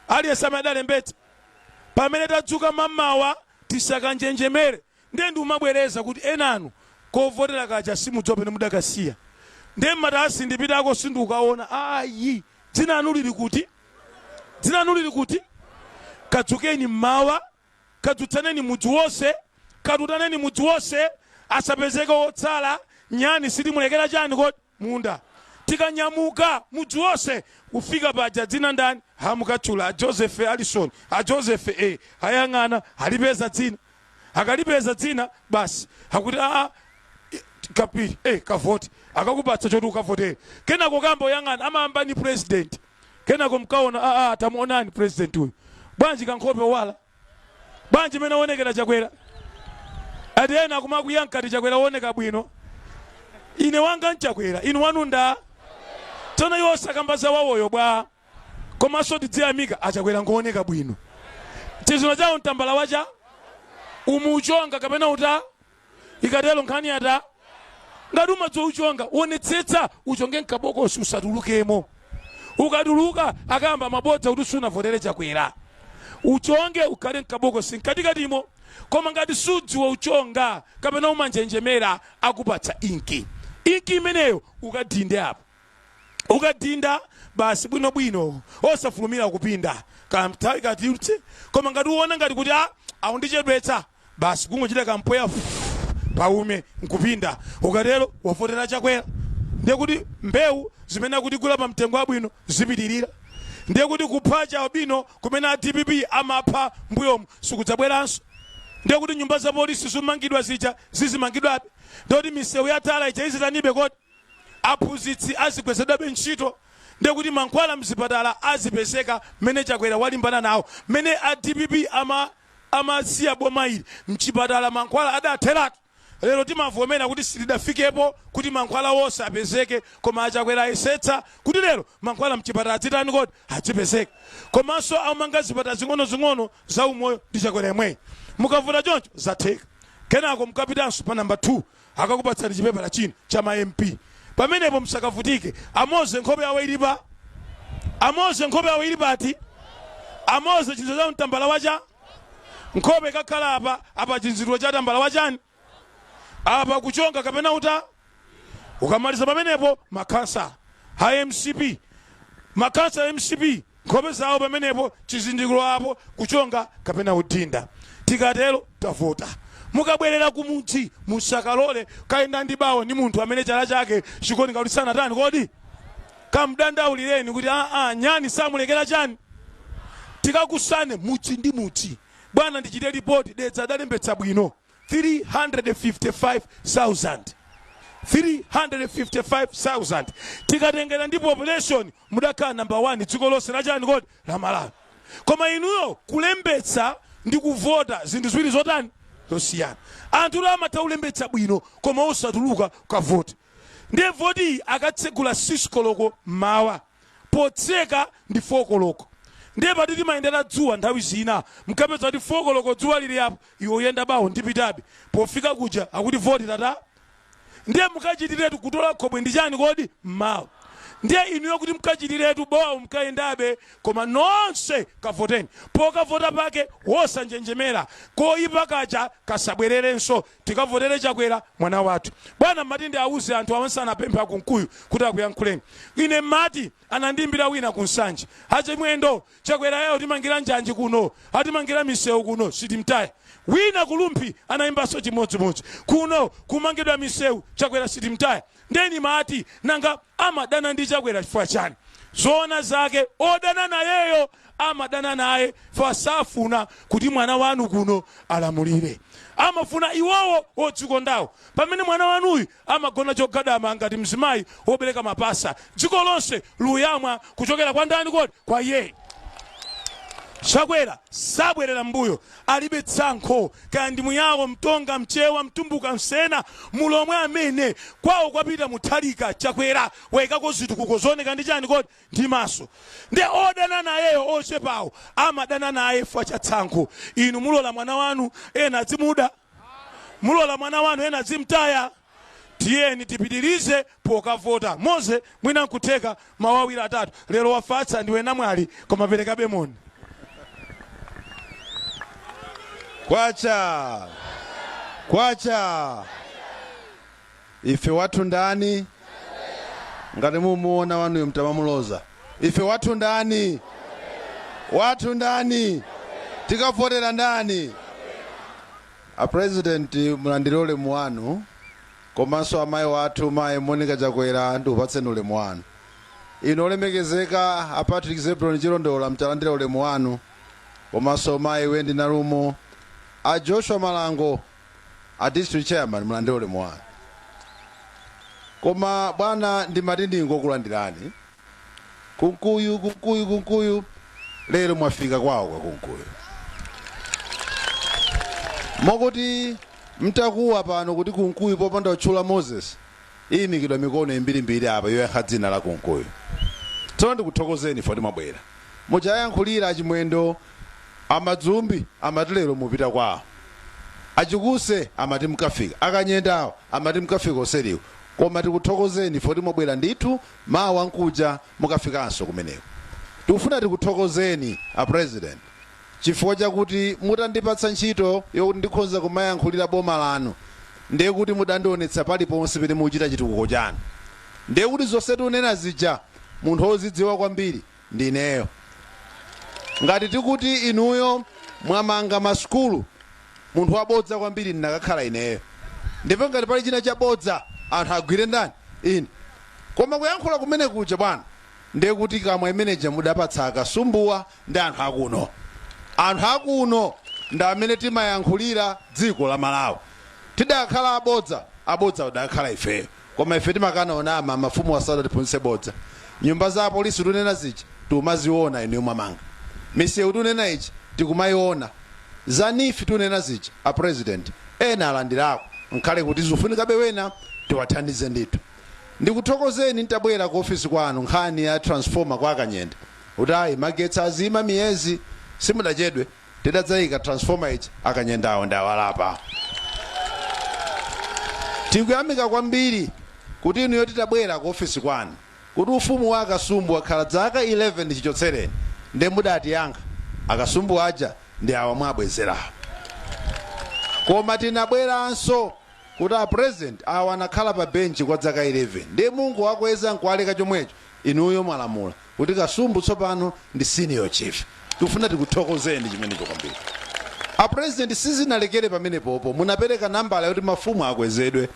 aliyense amene adalembetsa, pamene tadzuka mammawa tisakanjenjemere. Ndiye ndikumabwereza kuti enanu kovotera kaja simudziwa pamene mudakasiya. Ndiye mmati, "Asi ndipitako, sindikukaona." Ayi, dzina anu lili kuti? Dzina anu lili kuti? Kadzukeni mmawa, kadzutsaneni mudzi wonse, katutaneni mudzi wonse, asapezeke wotsala. Nyani sitimulekera chani kodi? Munda. Tikanyamuka mudzi wonse kufika paja, "Dzina ndani?" Hamukatchula, "A Joseph Alison, a Joseph." E, ayang'ana, alipeza dzina. Akalipeza dzina, basi, akuti, "Aa, kapiri e, kavoti." Akakupatsa choti ukavotere. Kenako kamba oyang'ana, amayamba ni president. Kenako mkaona, "Aa, tamuonani president uyu." Bwanji kankhope owala bwanji mene aonekera Chakwera? Ati ena akumakwiya mkati Chakwera wooneka bwino. Ine wanga nchakwera, inu wanu nda? Tsono iwo sakamba za wawoyo bwa? Komanso tidziyamika, achakwera ngooneka bwino. Chizino chawo mtambala wacha umuchonga kapena uta ikatero nkhani yata. Ngati umadziwa uchonga, wonetsetsa uchonge mkabokosi, usatulukemo. Ukatuluka akayamba mabodza kuti sunavotere Chakwera. Uchonge, ukhale mkabokosi mkatikatimo. Koma ngati sudziwa uchonga kapena umanjenjemera, akupatsa inki. Inki imeneyo ukadinde apo. Ukadinda, basi, bwinobwino, osafulumira kupinda kanthawi katitse. Koma ngati uona ngati kuti a aundichedwetsa, basi, kungochita kampweya paume nkupinda. Ukatero wavotera Chakwera. Ndiye kuti mbewu zimene akutigula pa mtengo wabwino zipitirira. Ndiye kuti kupha cha albino kumene a DPP amapha mbuyomu sikudzabweranso. Ndiye kuti nyumba za polisi zimangidwa zija zizimangidwabe. Ndiye kuti misewu ya tala ija izitanibe kodi? Aphunzitsi azikwezedwabe ntchito. Ndiye kuti mankhwala mzipatala azipezeka mmene Chakwera walimbana nawo. Mmene a DPP amasiya boma ili, mchipatala mankhwala adatheratu. Lero timavomera kuti sitidafikepo kuti mankhwala wonse apezeke, koma achakwera ayesetsa kuti lero mankhwala mchipatala adzitani kodi? Adzipezeka. Komanso amanga zipatala zing'onozing'ono za umoyo ndi Chakwera yemweyi. Mukavota choncho, zatheka. Kenako mukapitanso pa namba 2, akakupatsani chipepala china cha ma MP. Pamenepo msakavutike. Amoze nkhope yawo ili pa, amoze nkhope yawo ili pati? Amoze chinziro cha mtambala wacha, nkhope kakhala apa. Apa chinziro cha tambala wachani? Apa kuchonga kapena uta. Ukamaliza pamenepo, makhansala a MCP, makhansala a MCP nkhope zawo pamenepo, chizindikiro apo, kuchonga kapena udinda. Tikatero tavota. Mukabwerera kumudzi, musakalole kayenda ndi bawo ndi munthu amene chala chake chikuoneka kuti sanatani kodi. Kamdandaulireni kuti aa, nyani samulekera chani. Tikakusane mudzi ndi mudzi. Bwana, ndichite ripoti, Dedza adalembetsa bwino 355,000, 355,000. Tikatengera ndi population, mudakhala number 1 dziko lonse lachani kodi, la Malawi. Koma inuyo, kulembetsa ndi kuvota zinthu ziwiri zotani, zosiyana. Anthu amatha kulembetsa bwino koma osatuluka kukavota. Ndiye voti iyi akatsegula 6 koloko mmawa, potseka ndi 4 koloko. Ndiye pati timayendera dzuwa, nthawi zina mkapeza kuti 4 koloko dzuwa lili apo, iwe uyenda bawo ndipitabe, pofika kuja akuti voti tata. Ndiye mukachitiretu kutola khobwe ndi chani kodi, mmawa. Ndiye inuyo kuti mukachitiretu bowa, mkayendabe. Koma nonse kavoteni. Pokavota pake wosanjenjemera, koyipa kaja kasabwererenso. Tikavotere Chakwera mwana wathu. Bwana, mmati ndi auze anthu awanse anapempha Kunkuyu kuti akuyankhuleni. Ine mmati anandimbira wina kunsanje, "Achimwendo, Chakwera yayo timangira njanji kuno, atimangira misewu kuno, sitimtaya." Wina kulumphi anayimbanso chimodzimodzi, "Kuno kumangidwa misewu, Chakwera sitimtaya." Ndeni mati, nanga amadana ndi Chakwera chifukwa chani? Zoona zake, odana nayeyo amadana naye fa safuna kuti mwana wanu kuno alamulire. Amafuna iwowo odzikondawo, pamene mwana wanuyu amagona chogadama ngati mzimayi wobereka mapasa. Dziko lonse luyamwa kuchokera kwa ndani kodi? Kwa iye. Chakwera sabwerera mbuyo, alibe tsankho, kaya ndi Muyawo, Mtonga, Mchewa, Mtumbuka, Msena, Mulomwe. Amene kwawo kwapita Muthalika, Chakwera wayikako zitukuko zooneka ndi chani kodi, ndi maso. Ndi odana nayeyo ochepawo amadana naye chifukwa cha tsankho. Inu mulola mwana wanu ena adzimuda? Mulola mwana wanu ena adzimtaya? Tiyeni tipitirize pokavota. Moze, mwina nkutheka mawu awiri atatu. Lero wafatsa, ndiwe namwali, koma perekabe moni. Kwacha kwacha! Ife wathu ndani? Ngati mumuona wanuyo, mtamamuloza. Ife wathu ndani? Wathu ndani? Tikavotera ndani? A President, mulandire ulemu wanu, komanso amayi wathu, Mayi Monica Chakwera, ndikupatseni ulemu wanu. Inu olemekezeka a Patrick Zebron Chilondola, mtalandira ulemu wanu, komanso Mayi Wendy Nalumo, a Joshua Malango, a district chairman, mulandire ulemu wanu. Koma bwana, ndimati ndingokulandirani. Kunkuyu, Kunkuyu, Kunkuyu, lero mwafika kwawo kwa Kunkuyu, mokuti mtakuwa pano kuti Kunkuyu popanda kutchula Moses, iyimikidwa mikono imbirimbiri apa yoyankha dzina la Kunkuyu. Tsono ndikuthokozeni foti mwabwera. Muchayankhulira Achimwendo, amadzumbi amati lero mupita kwawo, Achikuse amati mkafika, Akanyendawo amati mkafika oseriwo. Koma tikuthokozeni foti mwabwera ndithu. Mawa nkuja mukafikanso kumeneko. Tikufuna tikuthokozeni, a President, chifukwa chakuti mutandipatsa ntchito yokuti ndikhoza kumayankhulira boma lanu, ndiye kuti mudandionetsa paliponse pene mukuchita chitukuko chanu. Ndiye kuti zonse tikunena zija, munthu wozidziwa kwambiri ndineyo. Ngati tikuti inuyo mwamanga masukulu, munthu wabodza kwambiri ndinakakhala ineyo. Ndipo ngati pali china chabodza, anthu agwire ndani? Ine. Koma kuyankhula kumene kuja, bwana, ndiye kuti kamwa imeneja mudapatsa Akasumbuwa ndi anthu akuno. Anthu akuno ndi amene timayankhulira dziko la Malawi. Tidakhala abodza, abodza udakhala ifeyo. Koma ife timakana onama. Mafumu asadatiphunzitse bodza. Nyumba za apolisi tunena zija tikumaziona, inuyo mwamanga. Misewu tunena ichi tikumayiona. Za NEEF tunena zija, a President, ena alandirako, nkhale kuti zifunikabe wena tiwathandize ndithu. Ndikuthokozeni, ntabwera ku ofisi kwanu nkhani ya transformer kwa Akanyenda, kuti ayi, magetsi azima miyezi, simudachedwe, tidadzayika transformer ichi. Akanyendawo ndi awalapa. Tikuyamika kwambiri kuti inuyo titabwera ku ofisi kwanu kuti ufumu wa Akasumbu wakhala zaka 11 chichotsereni, ndiye mudatiyankha, Akasumbu aja ndi awa mwabwezerawo. Koma tinabweranso kuti a President, awa anakhala pa benchi kwa zaka 11, ndiye Mungu wakweza nkuwaleka chomwecho. Inuyo mwalamula kuti Kasumbu tsopano ndi senior chief. Tikufuna tikuthokozeni chimenecho kwambiri. A President, sizinalekere pamenepopo. Munapereka nambala yoti mafumu akwezedwe,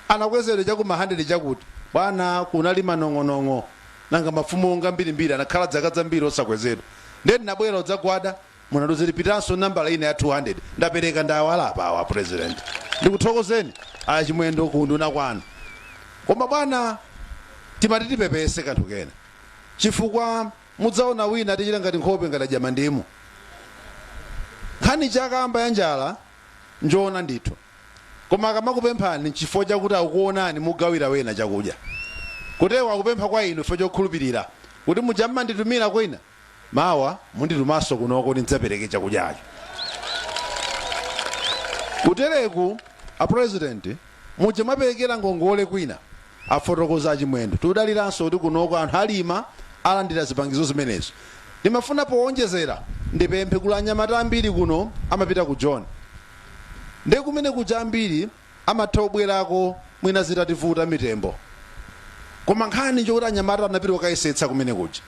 anakwezedwe chakuma 100 chakuti bwana kunali manong'onong'o, nanga mafumu onga mbirimbiri anakhala zaka zambiri osakwezedwa. Ndiye ndinabwera udzagwada, munaduziripitanso nambala ina ya 200. Ndapereka, ndawalapa awa. President, ndikuthokozeni Achimwendo kunduna kwanu. Koma bwana, timati tipepese kanthu kena, chifukwa mudzaona wina tichita ngati nkhope ngati adya mandimu. Nkhani chakamba ya njala njoona ndithu, koma akamakupemphani chifukwa chakuti akukuonani mugawira wena chakudya, kutewa akupempha kwa inu chifukwa chokhulupirira kuti muja mmanditumira kwina, mawa munditumanso kunoko kuti ndidzapereke chakudyacho. Kutereku, a President, muja mwaperekera ngongole kwina, afotokoza Achimwendo, tikudaliranso kuti kunoko anthu alima alandira zipangizo zimenezo. Ndimafuna powonjezera ndipemphe kula anyamata ambiri kuno amapita ku John, ndi kumene kuja ambiri amatha kubwerako mwina zitativuta mitembo, koma nkhani njokuti anyamata anapita kukayesetsa kumene kuja.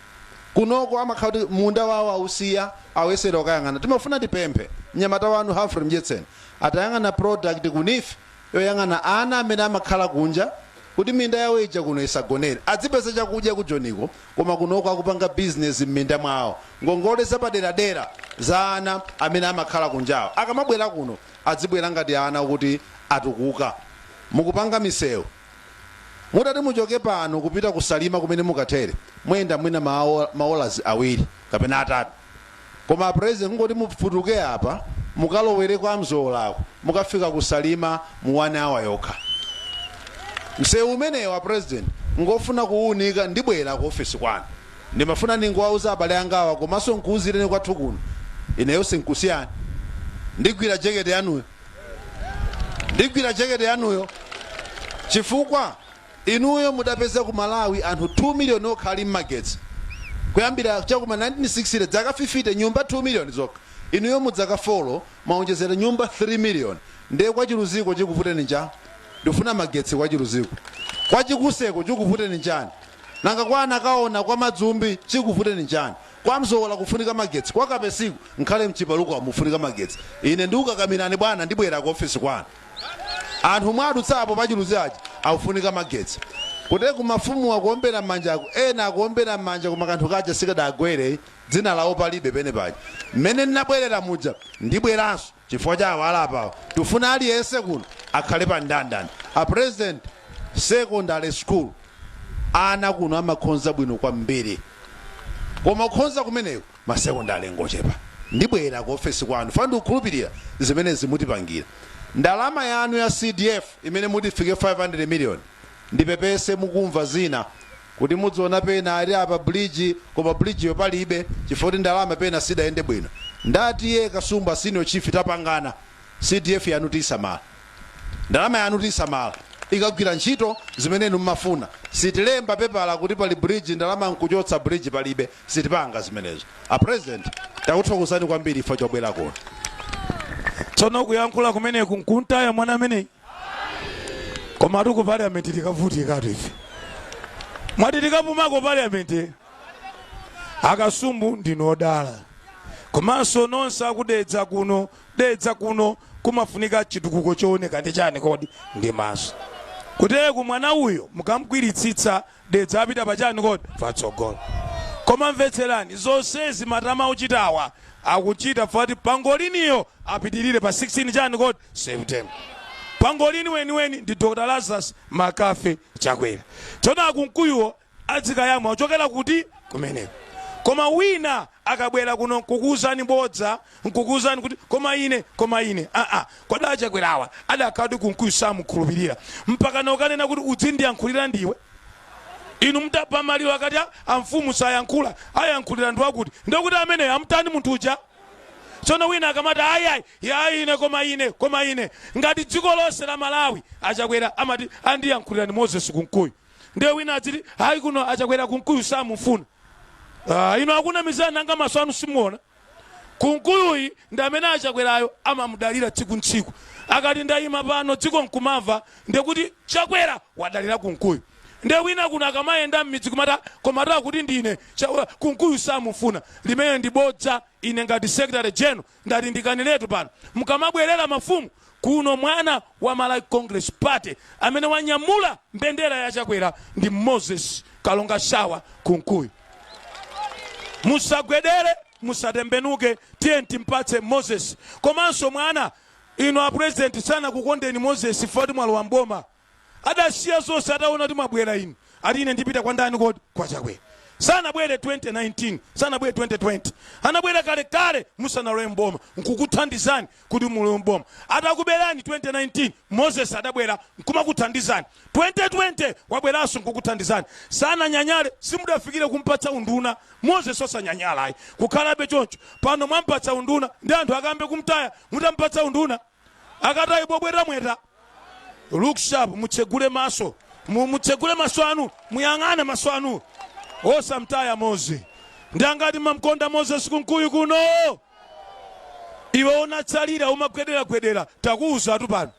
Kunoko amakhala kuti munda wawo ausiya, awesera kukayang'ana. Timafuna tipemphe mnyamata wanu Humphrey Mdyetseni atayang'ana product ku NEEF yoyang'ana ana amene amakhala kunja, kuti minda yawo ija kuno isagonere, adzipeza chakudya ku Joniko, koma kunoko akupanga bizinesi m'minda mwawo. Ngongole zapaderadera za ana amene amakhala kunjawo, akamabwera kuno adzibwera ngati ana kuti atukuka. Mukupanga misewu, mutati muchoke pano kupita kusalima kumene mukathere, muyenda mwina maola 2 kapena 3. Koma President, kungoti mufutuke apa mukalowere kwa Mzolako, mukafika kusalima mu 1 hour yokha. Msewu umenewa, President, ngofuna kuwunika. Ndibwera ku ofesi kwanu, ndimafuna ningowauza abale angawa, komanso nkuwuzireni kwathu kuno. Ineyo sinkusiyani, ndigwira jekete yanuyo, ndigwira jekete yanuyo, chifukwa inuyo mudapeza ku Malawi anthu 2 million okha ali mmagetsi kuyambira chakuma 1960, zaka 50, nyumba 2 million zokha. Inuyo mudzaka 4 mwaonjezera nyumba 3 million. Ndiye kwachiluziko chikuvuteni cha? Ndifuna magetsi kwachiluziko, kwachikuseko chikuvuteni chani? Nanga kwa Anakaona, kwa Madzumbi chikuvuteni chani? Kwa Mzola kufunika magetsi, kwa Kapesiku, nkhale mchipaluko mufunika magetsi. Ine ndikukakamirani bwana, ndibwera ku ofisi kwanu. Anthu mwadutsapo pachiluzi aja akufunika magetsi. Kuti kumafumu akuombera m'manja ako, ena akuombera m'manja, koma kanthu kaja sikadagwere, dzina lawo palibe pene paja. Mmene ndinabwerera muja, ndibweranso chifukwa cha awalapawo. Tifuna aliyense kuno akhale pa ndandanda. A President, secondary school, ana kuno amakhonza bwino kwambiri, koma kukhonza kumeneko masekondari ngochepa. Ndibwera ku ofesi kwanu fa ndikukhulupirira zimene zimutipangira. Ndalama yanu ya CDF imene mutifike 500 million, ndipepese, mukumva zina kuti mudziona pena ali apa bridge, koma bridge yo palibe chifukwa kuti ndalama pena sidayende bwino. Ndati ye Kasumba senior chief, tapangana, CDF yanu tisamala, ndalama yanu tisamala, ikagwira ntchito zimene inu mmafuna. Sitilemba pepala kuti pali bridge, ndalama nkuchotsa, bridge palibe. Sitipanga zimenezo. A President, takuthokozani kwambiri ifo chobwera kuno. Tsono kuyankhula kumeneku nkuntaya mwana ameneyi, koma ku parliament tikavutikatu ife. Mwati tikapumako parliament. Akasumbu, ndinu odala, komanso nonse akudedza kuno. Dedza kuno kumafunika chitukuko chooneka ndi chani kodi? Ndi maso. Kutereku mwana uyo mukamgwiritsitsa, Dedza apita pachani kodi? Patsogolo. Koma mvetserani, zonsezi matama ochitawa akuchita fati pangoliniyo apitirire pa 16 chani kodi? September. Pangolini weniweni ndi Dr Lazarus Makafe Chakwera. Tsono akumkuyuwo adzikayamwa ochokera kuti kumeneko. Koma wina akabwera kuno nkukuwuzani bodza, nkukuwuzani kuti koma ine, koma ine, aa, kodi achakwerawa adakhala kuti Kunkuyu samukhulupirira mpaka ukanena kuti udzindiyankhulira ndiwe? Inu mutapha maliro akati amfumu sayankhula, ayankhulira ndi wakuti, ndikuti ameneyo amutani munthu uja? Tsono wina akamati ayi, ya ine, koma ine, koma ine, ngati dziko lonse la Malawi achakwera amati andiyankhulira ndi Moses Kunkuyu, ndiye wina adziti hayi, kuno achakwera Kunkuyu samufuna. Ah, inu akunamizana. Nanga maso anu simuona? Kunkuyuyi ndi amene achakwerayo amamudalira tsiku ntsiku. Akati ndayima pano dziko nkumamva, ndikuti Chakwera wadalira Kunkuyu. Ndiye wina kuno akamayenda m'midzi kumata komata kuti ndine Kunkuyu samufuna, limene ndi bodza. Ine ngati secretary general ndati ndikaniretu pano, mukamabwerera mafumu kuno, mwana wa Malawi Congress Party amene wanyamula mbendera ya Chakwera ndi Moses Kalonga Shawa Kunkuyu. Musagwedere, musatembenuke, tiye timpatse Moses. Komanso mwana inu a president sanakukondeni Moses foti mwalowa mboma, adasiya zonse ataona kuti mwabwera inu, ati ine ndipita kwa ndani kodi? Kwa Chakwera. Sanabwere 2019, sanabwere 2020, anabwera kalekale musanalowe mboma nkukuthandizani kuti mulowe mboma. Atakuberani 2019, Moses adabwera nkumakuthandizani. 2020 wabweranso nkukuthandizani, sananyanyale. Simudafikire kumpatsa unduna Moses, osanyanyala ayi, kukhalabe choncho. Pano mwampatsa unduna, ndi anthu akambe kumtaya mutampatsa unduna, akatayi bobwera mweta. Look sharp, mutsegule maso, mutsegule maso anu, muyang'ane maso anu, osamtaya Mozi. Ndi angati mamkonda Moses Kunkuyu kuno? Iwe unatsalira umagwederagwedera, takuwuzatu pano,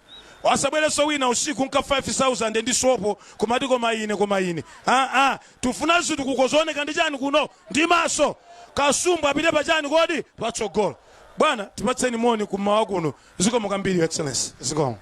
asabwerenso wina usiku nka 5000 ndi sopo kumati koma ine, koma ine. Aa, tifuna zitukuko zooneka ndi chani kuno? Ndi maso. Kasumbu apite pachani kodi? Patsogolo. Bwana, tipatseni moni kummawa kuno. Zikomo kwambiri, Your Excellency, zikomo.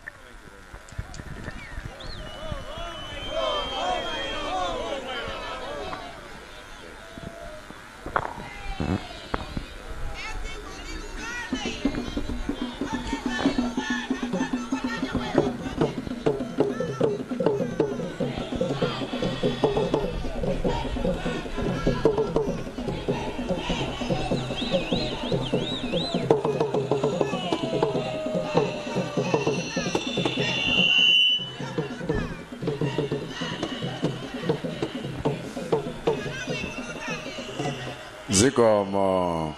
Zikomo.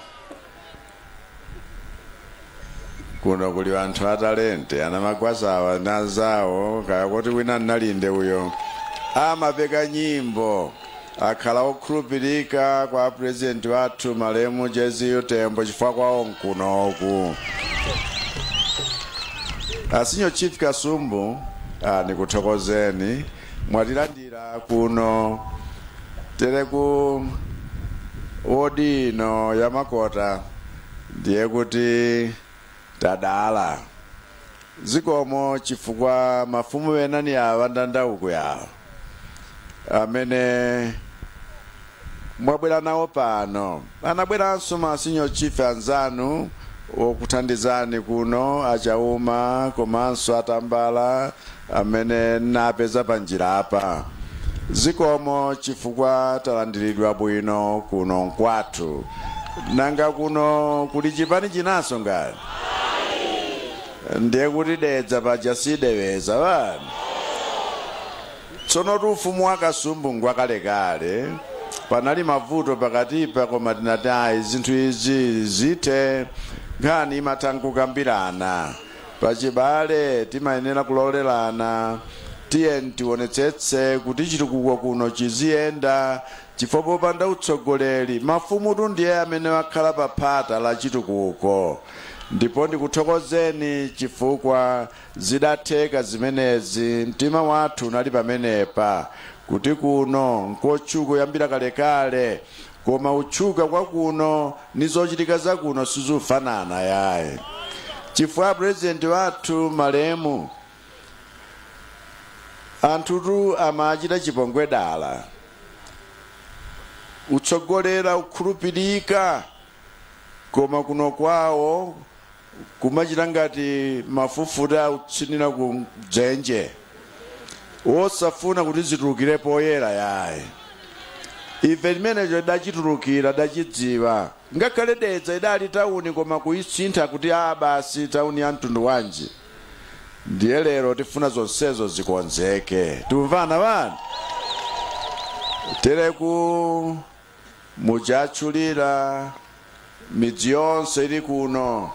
Kuno kuli anthu atalente, ana magwazawa nazawo, kaya kuti wina nnalinde uyo amapeka nyimbo, akhala okhulupirika kwa purezidenti wathu malemu Jeziyu Tembo, chifukwa kwawo nkunoku. A Senior Chief Kasumbu, nikuthokozeni mwatilandira kuno tere ku wodi ino ya Makota, ndiye kuti tadala. Zikomo chifukwa mafumu enani awa ndandauku yawo amene mwabwera nawo pano, anabweranso ma senior chief anzanu okuthandizani kuno, achauma komanso atambala amene napeza panjira apa. Zikomo chifukwa talandiridwa bwino kuno nkwathu. Nanga kuno kuli chipani chinanso ngati? Ndiye kuti Dedza paja sideweza vani. Tsono tu ufumu wa Kasumbu ngwakalekale, panali mavuto pakatipa, koma tinati ayi, zinthu izi zithe, nkhani imatha nkukambirana. Pachibale timayenera kulolerana. Tiye tionetsetse kuti chitukuko kuno chiziyenda, chifukwa popanda utsogoleri, mafumutu ndiye amene wakhala pa phata la chitukuko. Ndipo ndikuthokozeni chifukwa zidatheka zimenezi. Mtima wathu unali pamenepa kuti kuno nkotchuka kuyambira kalekale, koma utchuka kwa kuno ni zochitika za kuno sizufanana yayi, chifukwa purezidenti wathu malemu anthutu amachita chipongwe dala, utsogolera ukhulupirika, koma kuno kwawo kumachita ngati mafufuta autsinira ku dzenje, wosafuna kuti zitulukire poyera yayi. Ife limenecho idachitulukira, dachidziwa. Ngakhale Dedza idali tawuni, koma kuyisintha kuti a basi tawuni ya mtundu wanji. Ndiye lero tifuna zonsezo zikonzeke. Tumvana vanu tereku muchatchulira midzi yonse ili kuno,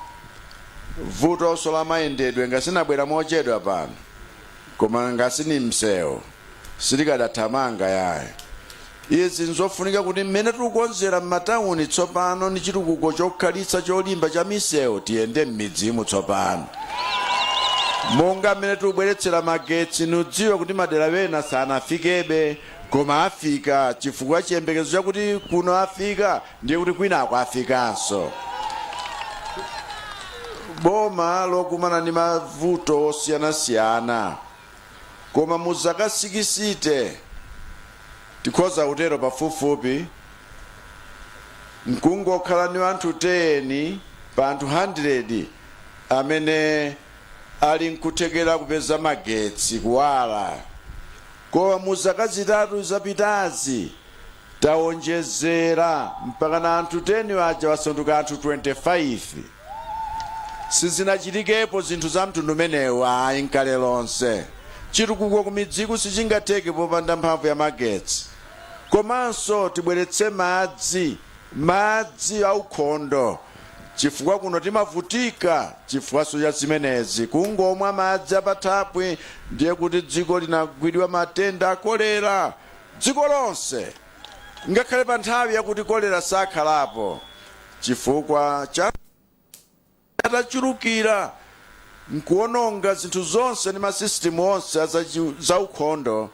vutonso la mayendedwe ngasinabwera mochedwa pano, koma ngasini msewu sitikadathamanga yayi. Izi nzofunika kuti mmene tikukonzera m'matawuni tsopano ndi chitukuko chokhalitsa cholimba cha misewu, tiyende m'midzimu tsopano. Monga mmene tikubweretsera magetsi, nudziwe kuti madera wena sanafikebe, koma afika, chifukwa chiyembekezo chakuti kuno afika ndiye kuti kwinako afikanso. Boma lokumana ndi mavuto osiyanasiyana, koma mu zaka 60, tikhoza kutero pafupifupi, nkungokhala ndi anthu 10 pa anthu 100 amene ali nkuthekera kupeza magetsi, kuwala. Koma mu zaka 3 zapitazi tawonjezera mpaka na anthu 10 aja wasanduka anthu 25. Sizinachitikepo zinthu za mtundu umenewu, ayi, nkale lonse. Chitukuko kumidziku sichingatheke popanda mphamvu ya magetsi. Komanso tibweretse madzi, madzi aukhondo, chifukwa kuno timavutika chifukwaso cha zimenezi, kungomwa madzi apathapwi. Ndiye kuti dziko linagwidwa matenda a kolera, dziko lonse, ngakhale pa nthawi yakuti kolera sakhalapo, chifukwa cha atachulukira nkuononga zinthu zonse ndi masisitimu onse zaukhondo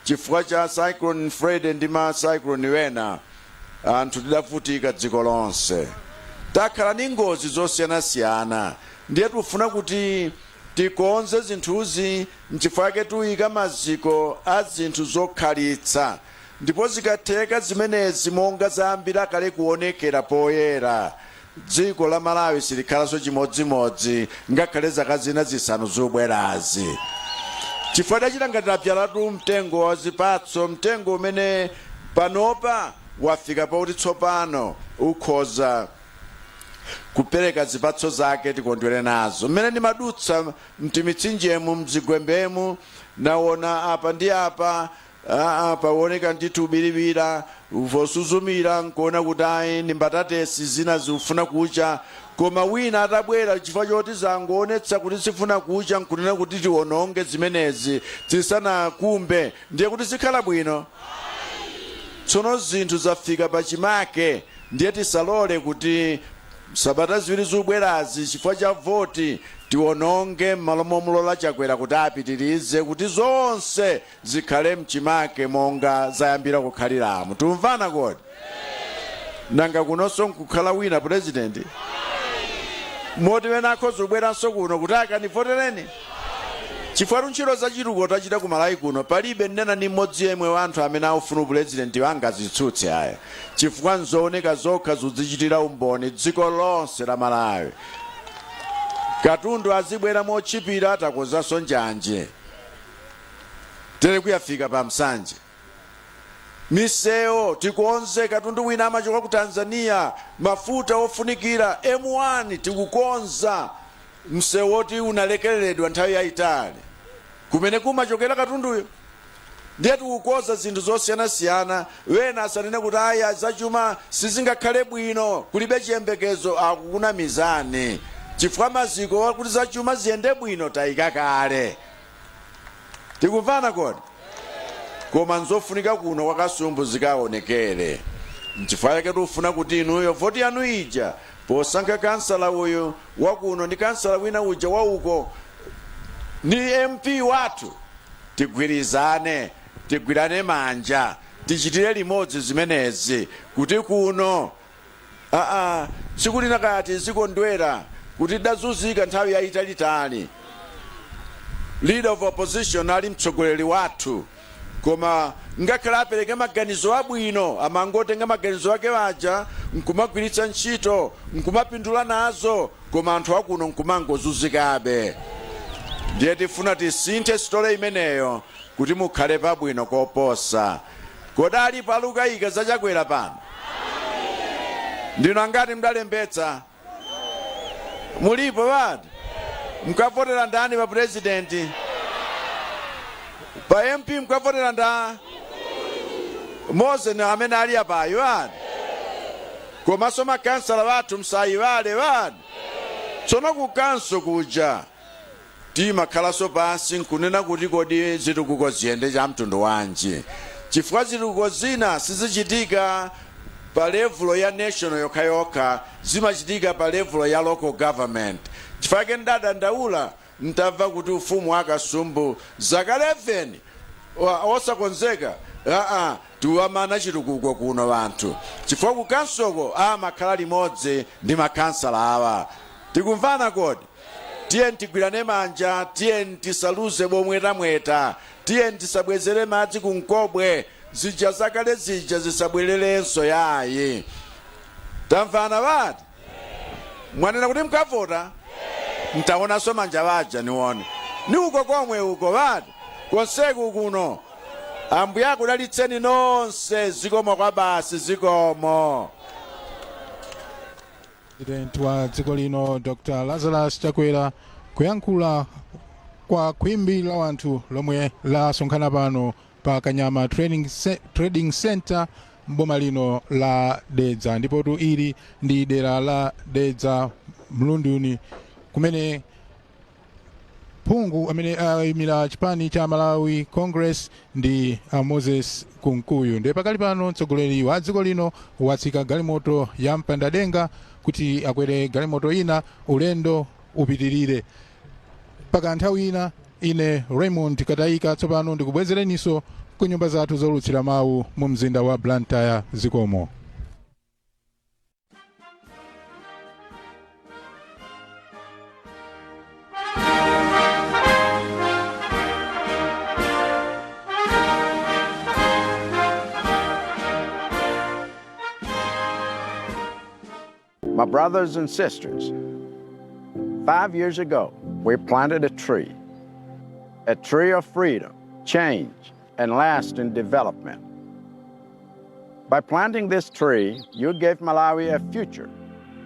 chifukwa cha Cyclone Freddy ndi ma cyclone wena. Anthu tidavutika dziko lonse. Takhala ndi ngozi zosiyanasiyana. Ndiye tikufuna kuti tikonze zinthuzi, nchifukwa chake tuyika maziko a zinthu zokhalitsa. Ndipo zikatheka zimenezi, monga zayambira kale kuonekera poyera, dziko la Malawi silikhalanso chimodzimodzi ngakhale zaka zina 5 zobwerazi, chifukwa tachita ngati tapyalatu mtengo wa zipatso, mtengo umene panopa wafika pakuti tsopano ukhoza kupereka zipatso zake, tikondwere nazo. Mmene ndimadutsa mtimitsinjemu, mzigwembemu, naona apa ndi apa paoneka ndithu ubiriwira vosuzumira, nkuona kuti ayi, ndi mbatatesi zina zikufuna kucha. Koma wina atabwera, chifukwa choti zangoonetsa kuti zifuna kucha, nkunena kuti tiononge zimenezi zisanakumbe, ndiye kuti zikhala bwino? Tsono zinthu zafika pachimake. Ndiye tisalole kuti sabata 2 zikubwerazi, chifukwa cha voti, tiononge m'malo momulola Chakwera kuti apitirize, kuti zonse zikhale mchimake monga zayambira kukhaliramo. Tumvana kodi? Nanga kunonso nkukhala wina purezidenti, moti wena akhoza kubweranso kuno kuti akanivotereni? Chifukwa ntchito zachitukuko tachita ku Malawi kuno, palibe nnena ni mmodzi yemwe wa anthu amene aufuna upurezidenti wangazitsutse aya, chifukwa nzooneka zokha, zudzichitira umboni dziko lonse la Malawi. Katundu azibwera motchipira, takonzanso njanje tere kuyafika pa Msanje. Misewu tikonze, katundu wina amachoka ku Tanzania, mafuta ofunikira. M1 tikukonza, msewu woti unalekereredwa nthawi yayitali, kumene kumachokera katunduyo. Ndiye tikukonza zinthu zosiyanasiyana. Wena asanene kuti aya, zachuma sizingakhale bwino, kulibe chiyembekezo, akukunamizani, chifukwa maziko wakuti zachuma ziyende bwino tayika kale. Tikumvana kodi? Koma nzofunika kuno kwa Kasumbu zikaonekere. Nchifukwa chake tikufuna kuti inuyo voti yanu ija, posankha kansala uyu wakuno ndi kansala wina uja wauko ndi MP wathu, tigwirizane, tigwirane manja, tichitire limodzi zimenezi kuti kuno tsiku lina kati zikondwera kuti tidazunzika nthawi yayitalitali, leader of opposition ali mtsogoleri wathu, koma ngakhale apereke maganizo abwino, amangotenga maganizo ake aja nkumagwiritsa ntchito, nkumapindula nazo, koma anthu akuno nkumangozunzikabe. Ndiye tifuna tisinthe story imeneyo kuti mukhale pabwino koposa. Kodi alipo alukayika zachakwera pano? Ndino angati mdalembetsa? Mulipo bati? Mkavotera ndani pa purezidenti? Pa MP mkavotera nda Mose amene ali apayo ati? Komanso makansala wathu msayiwale wati. Tsono kukanso kuja timakhalanso pansi nkunena kuti kodi zitukuko ziyende cha mtundu wanji? Chifukwa zitukuko zina sizichitika pa level ya national yokhayokha, zimachitika pa level ya local government. Chifukwa chake ndadandaula. Ntamva kuti ufumu wa Kasumbu zaka 11 osakonzeka, aa, tiwamana chitukuko kuno vanthu, chifukwa ku kansoko amakhala limodzi ndi makhansala awa. Tikumvana kodi? Tiye tigwirane manja, tiye tisaluze bomwetamweta, tiye tisabwezere madzi kunkobwe. Zija zakale zija zisabwererenso yayi. Tamvana vati? Mwanena kuti mkavota? Ntaonanso manja vaja nione ni uko komwe uko vati konseku kuno. Ambuye akudalitseni nonse. Zikomo kwa basi, zikomo. President wa dziko lino Dr Lazarus Chakwera kuyankhula kwa khwimbi la wanthu lomwe lasonkhana pano pa Kanyama Trading Center mboma lino la Dedza. Ndipotu ili ndi dera la Dedza Mlunduni, kumene phungu amene ayimira chipani cha Malawi Congress ndi Moses Kunkuyu. Ndiye pakali pano mtsogoleri wa dziko lino watsika galimoto ya mpandadenga kuti akwere galimoto ina, ulendo upitirire paka nthawi ina. Ine Raymond Katayika, tsopano ndikubwezereninso ku nyumba zathu zolutsira mawu mu mzinda wa Blantyre. Zikomo. My brothers and sisters, 5 years ago, we planted a tree of freedom, change, and lasting development. By planting this tree, you gave Malawi a future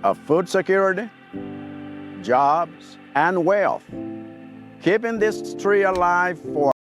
of food security, jobs, and wealth. Keeping this tree alive for